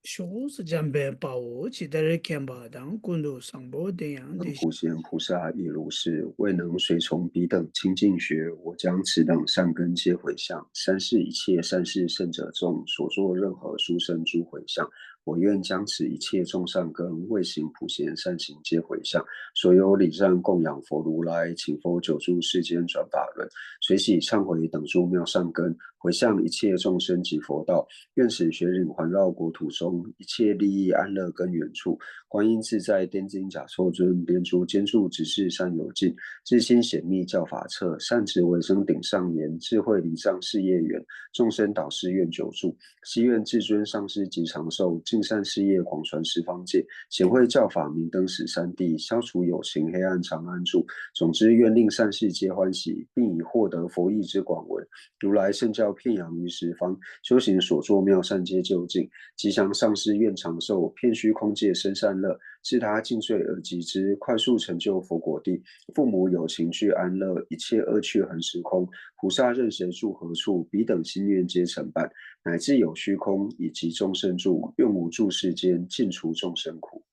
ཕྱོགས་བཅུ་འཇམ་དཔལ་དཔའ་བོས་ཇི་ལྟར་མཁྱེན་པ་དང་། ཀུན་ཏུ་བཟང་པོ་དེ་ཡང་དེ་བཞིན། 普贤菩萨亦如是，未能随从彼等清净学，我将此等善根皆回向。三世一切善逝圣者众，所作任何殊胜诸回向，我愿将此一切众善根，为行普贤善行皆回向。所有礼赞供养佛如来，请佛久住世间转法轮，随喜忏悔等诸妙善根，回向一切众生及佛道。愿此学引环绕国土中，一切利益安乐根源处。观音自在天津甲授尊，莲足尖处直至山由尽，至心显密教法彻，善慈为生顶上缘，智慧礼障事业圆，众生导师愿久住。 祈愿至尊上师及长寿，尽善事业广传十方界，显慧教法明灯十三地，消除有情黑暗长安住。总之，愿令善逝皆欢喜，并以获得佛意之广闻，如来圣教遍扬于十方，修行所作妙善皆究竟。吉祥上师愿长寿，遍虚空界生善乐，自他尽罪而及之，快速成就佛果地。父母有情具安乐，一切恶趣恒时空，菩萨任谁住何处，彼等心愿皆成办。 乃至有虚空以及众生住，愿无住世间，尽除众生苦。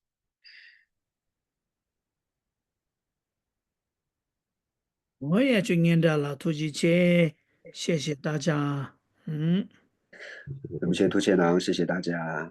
我也去念这了，突击切，谢谢大家。嗯。我们先吐气囊，谢谢大家。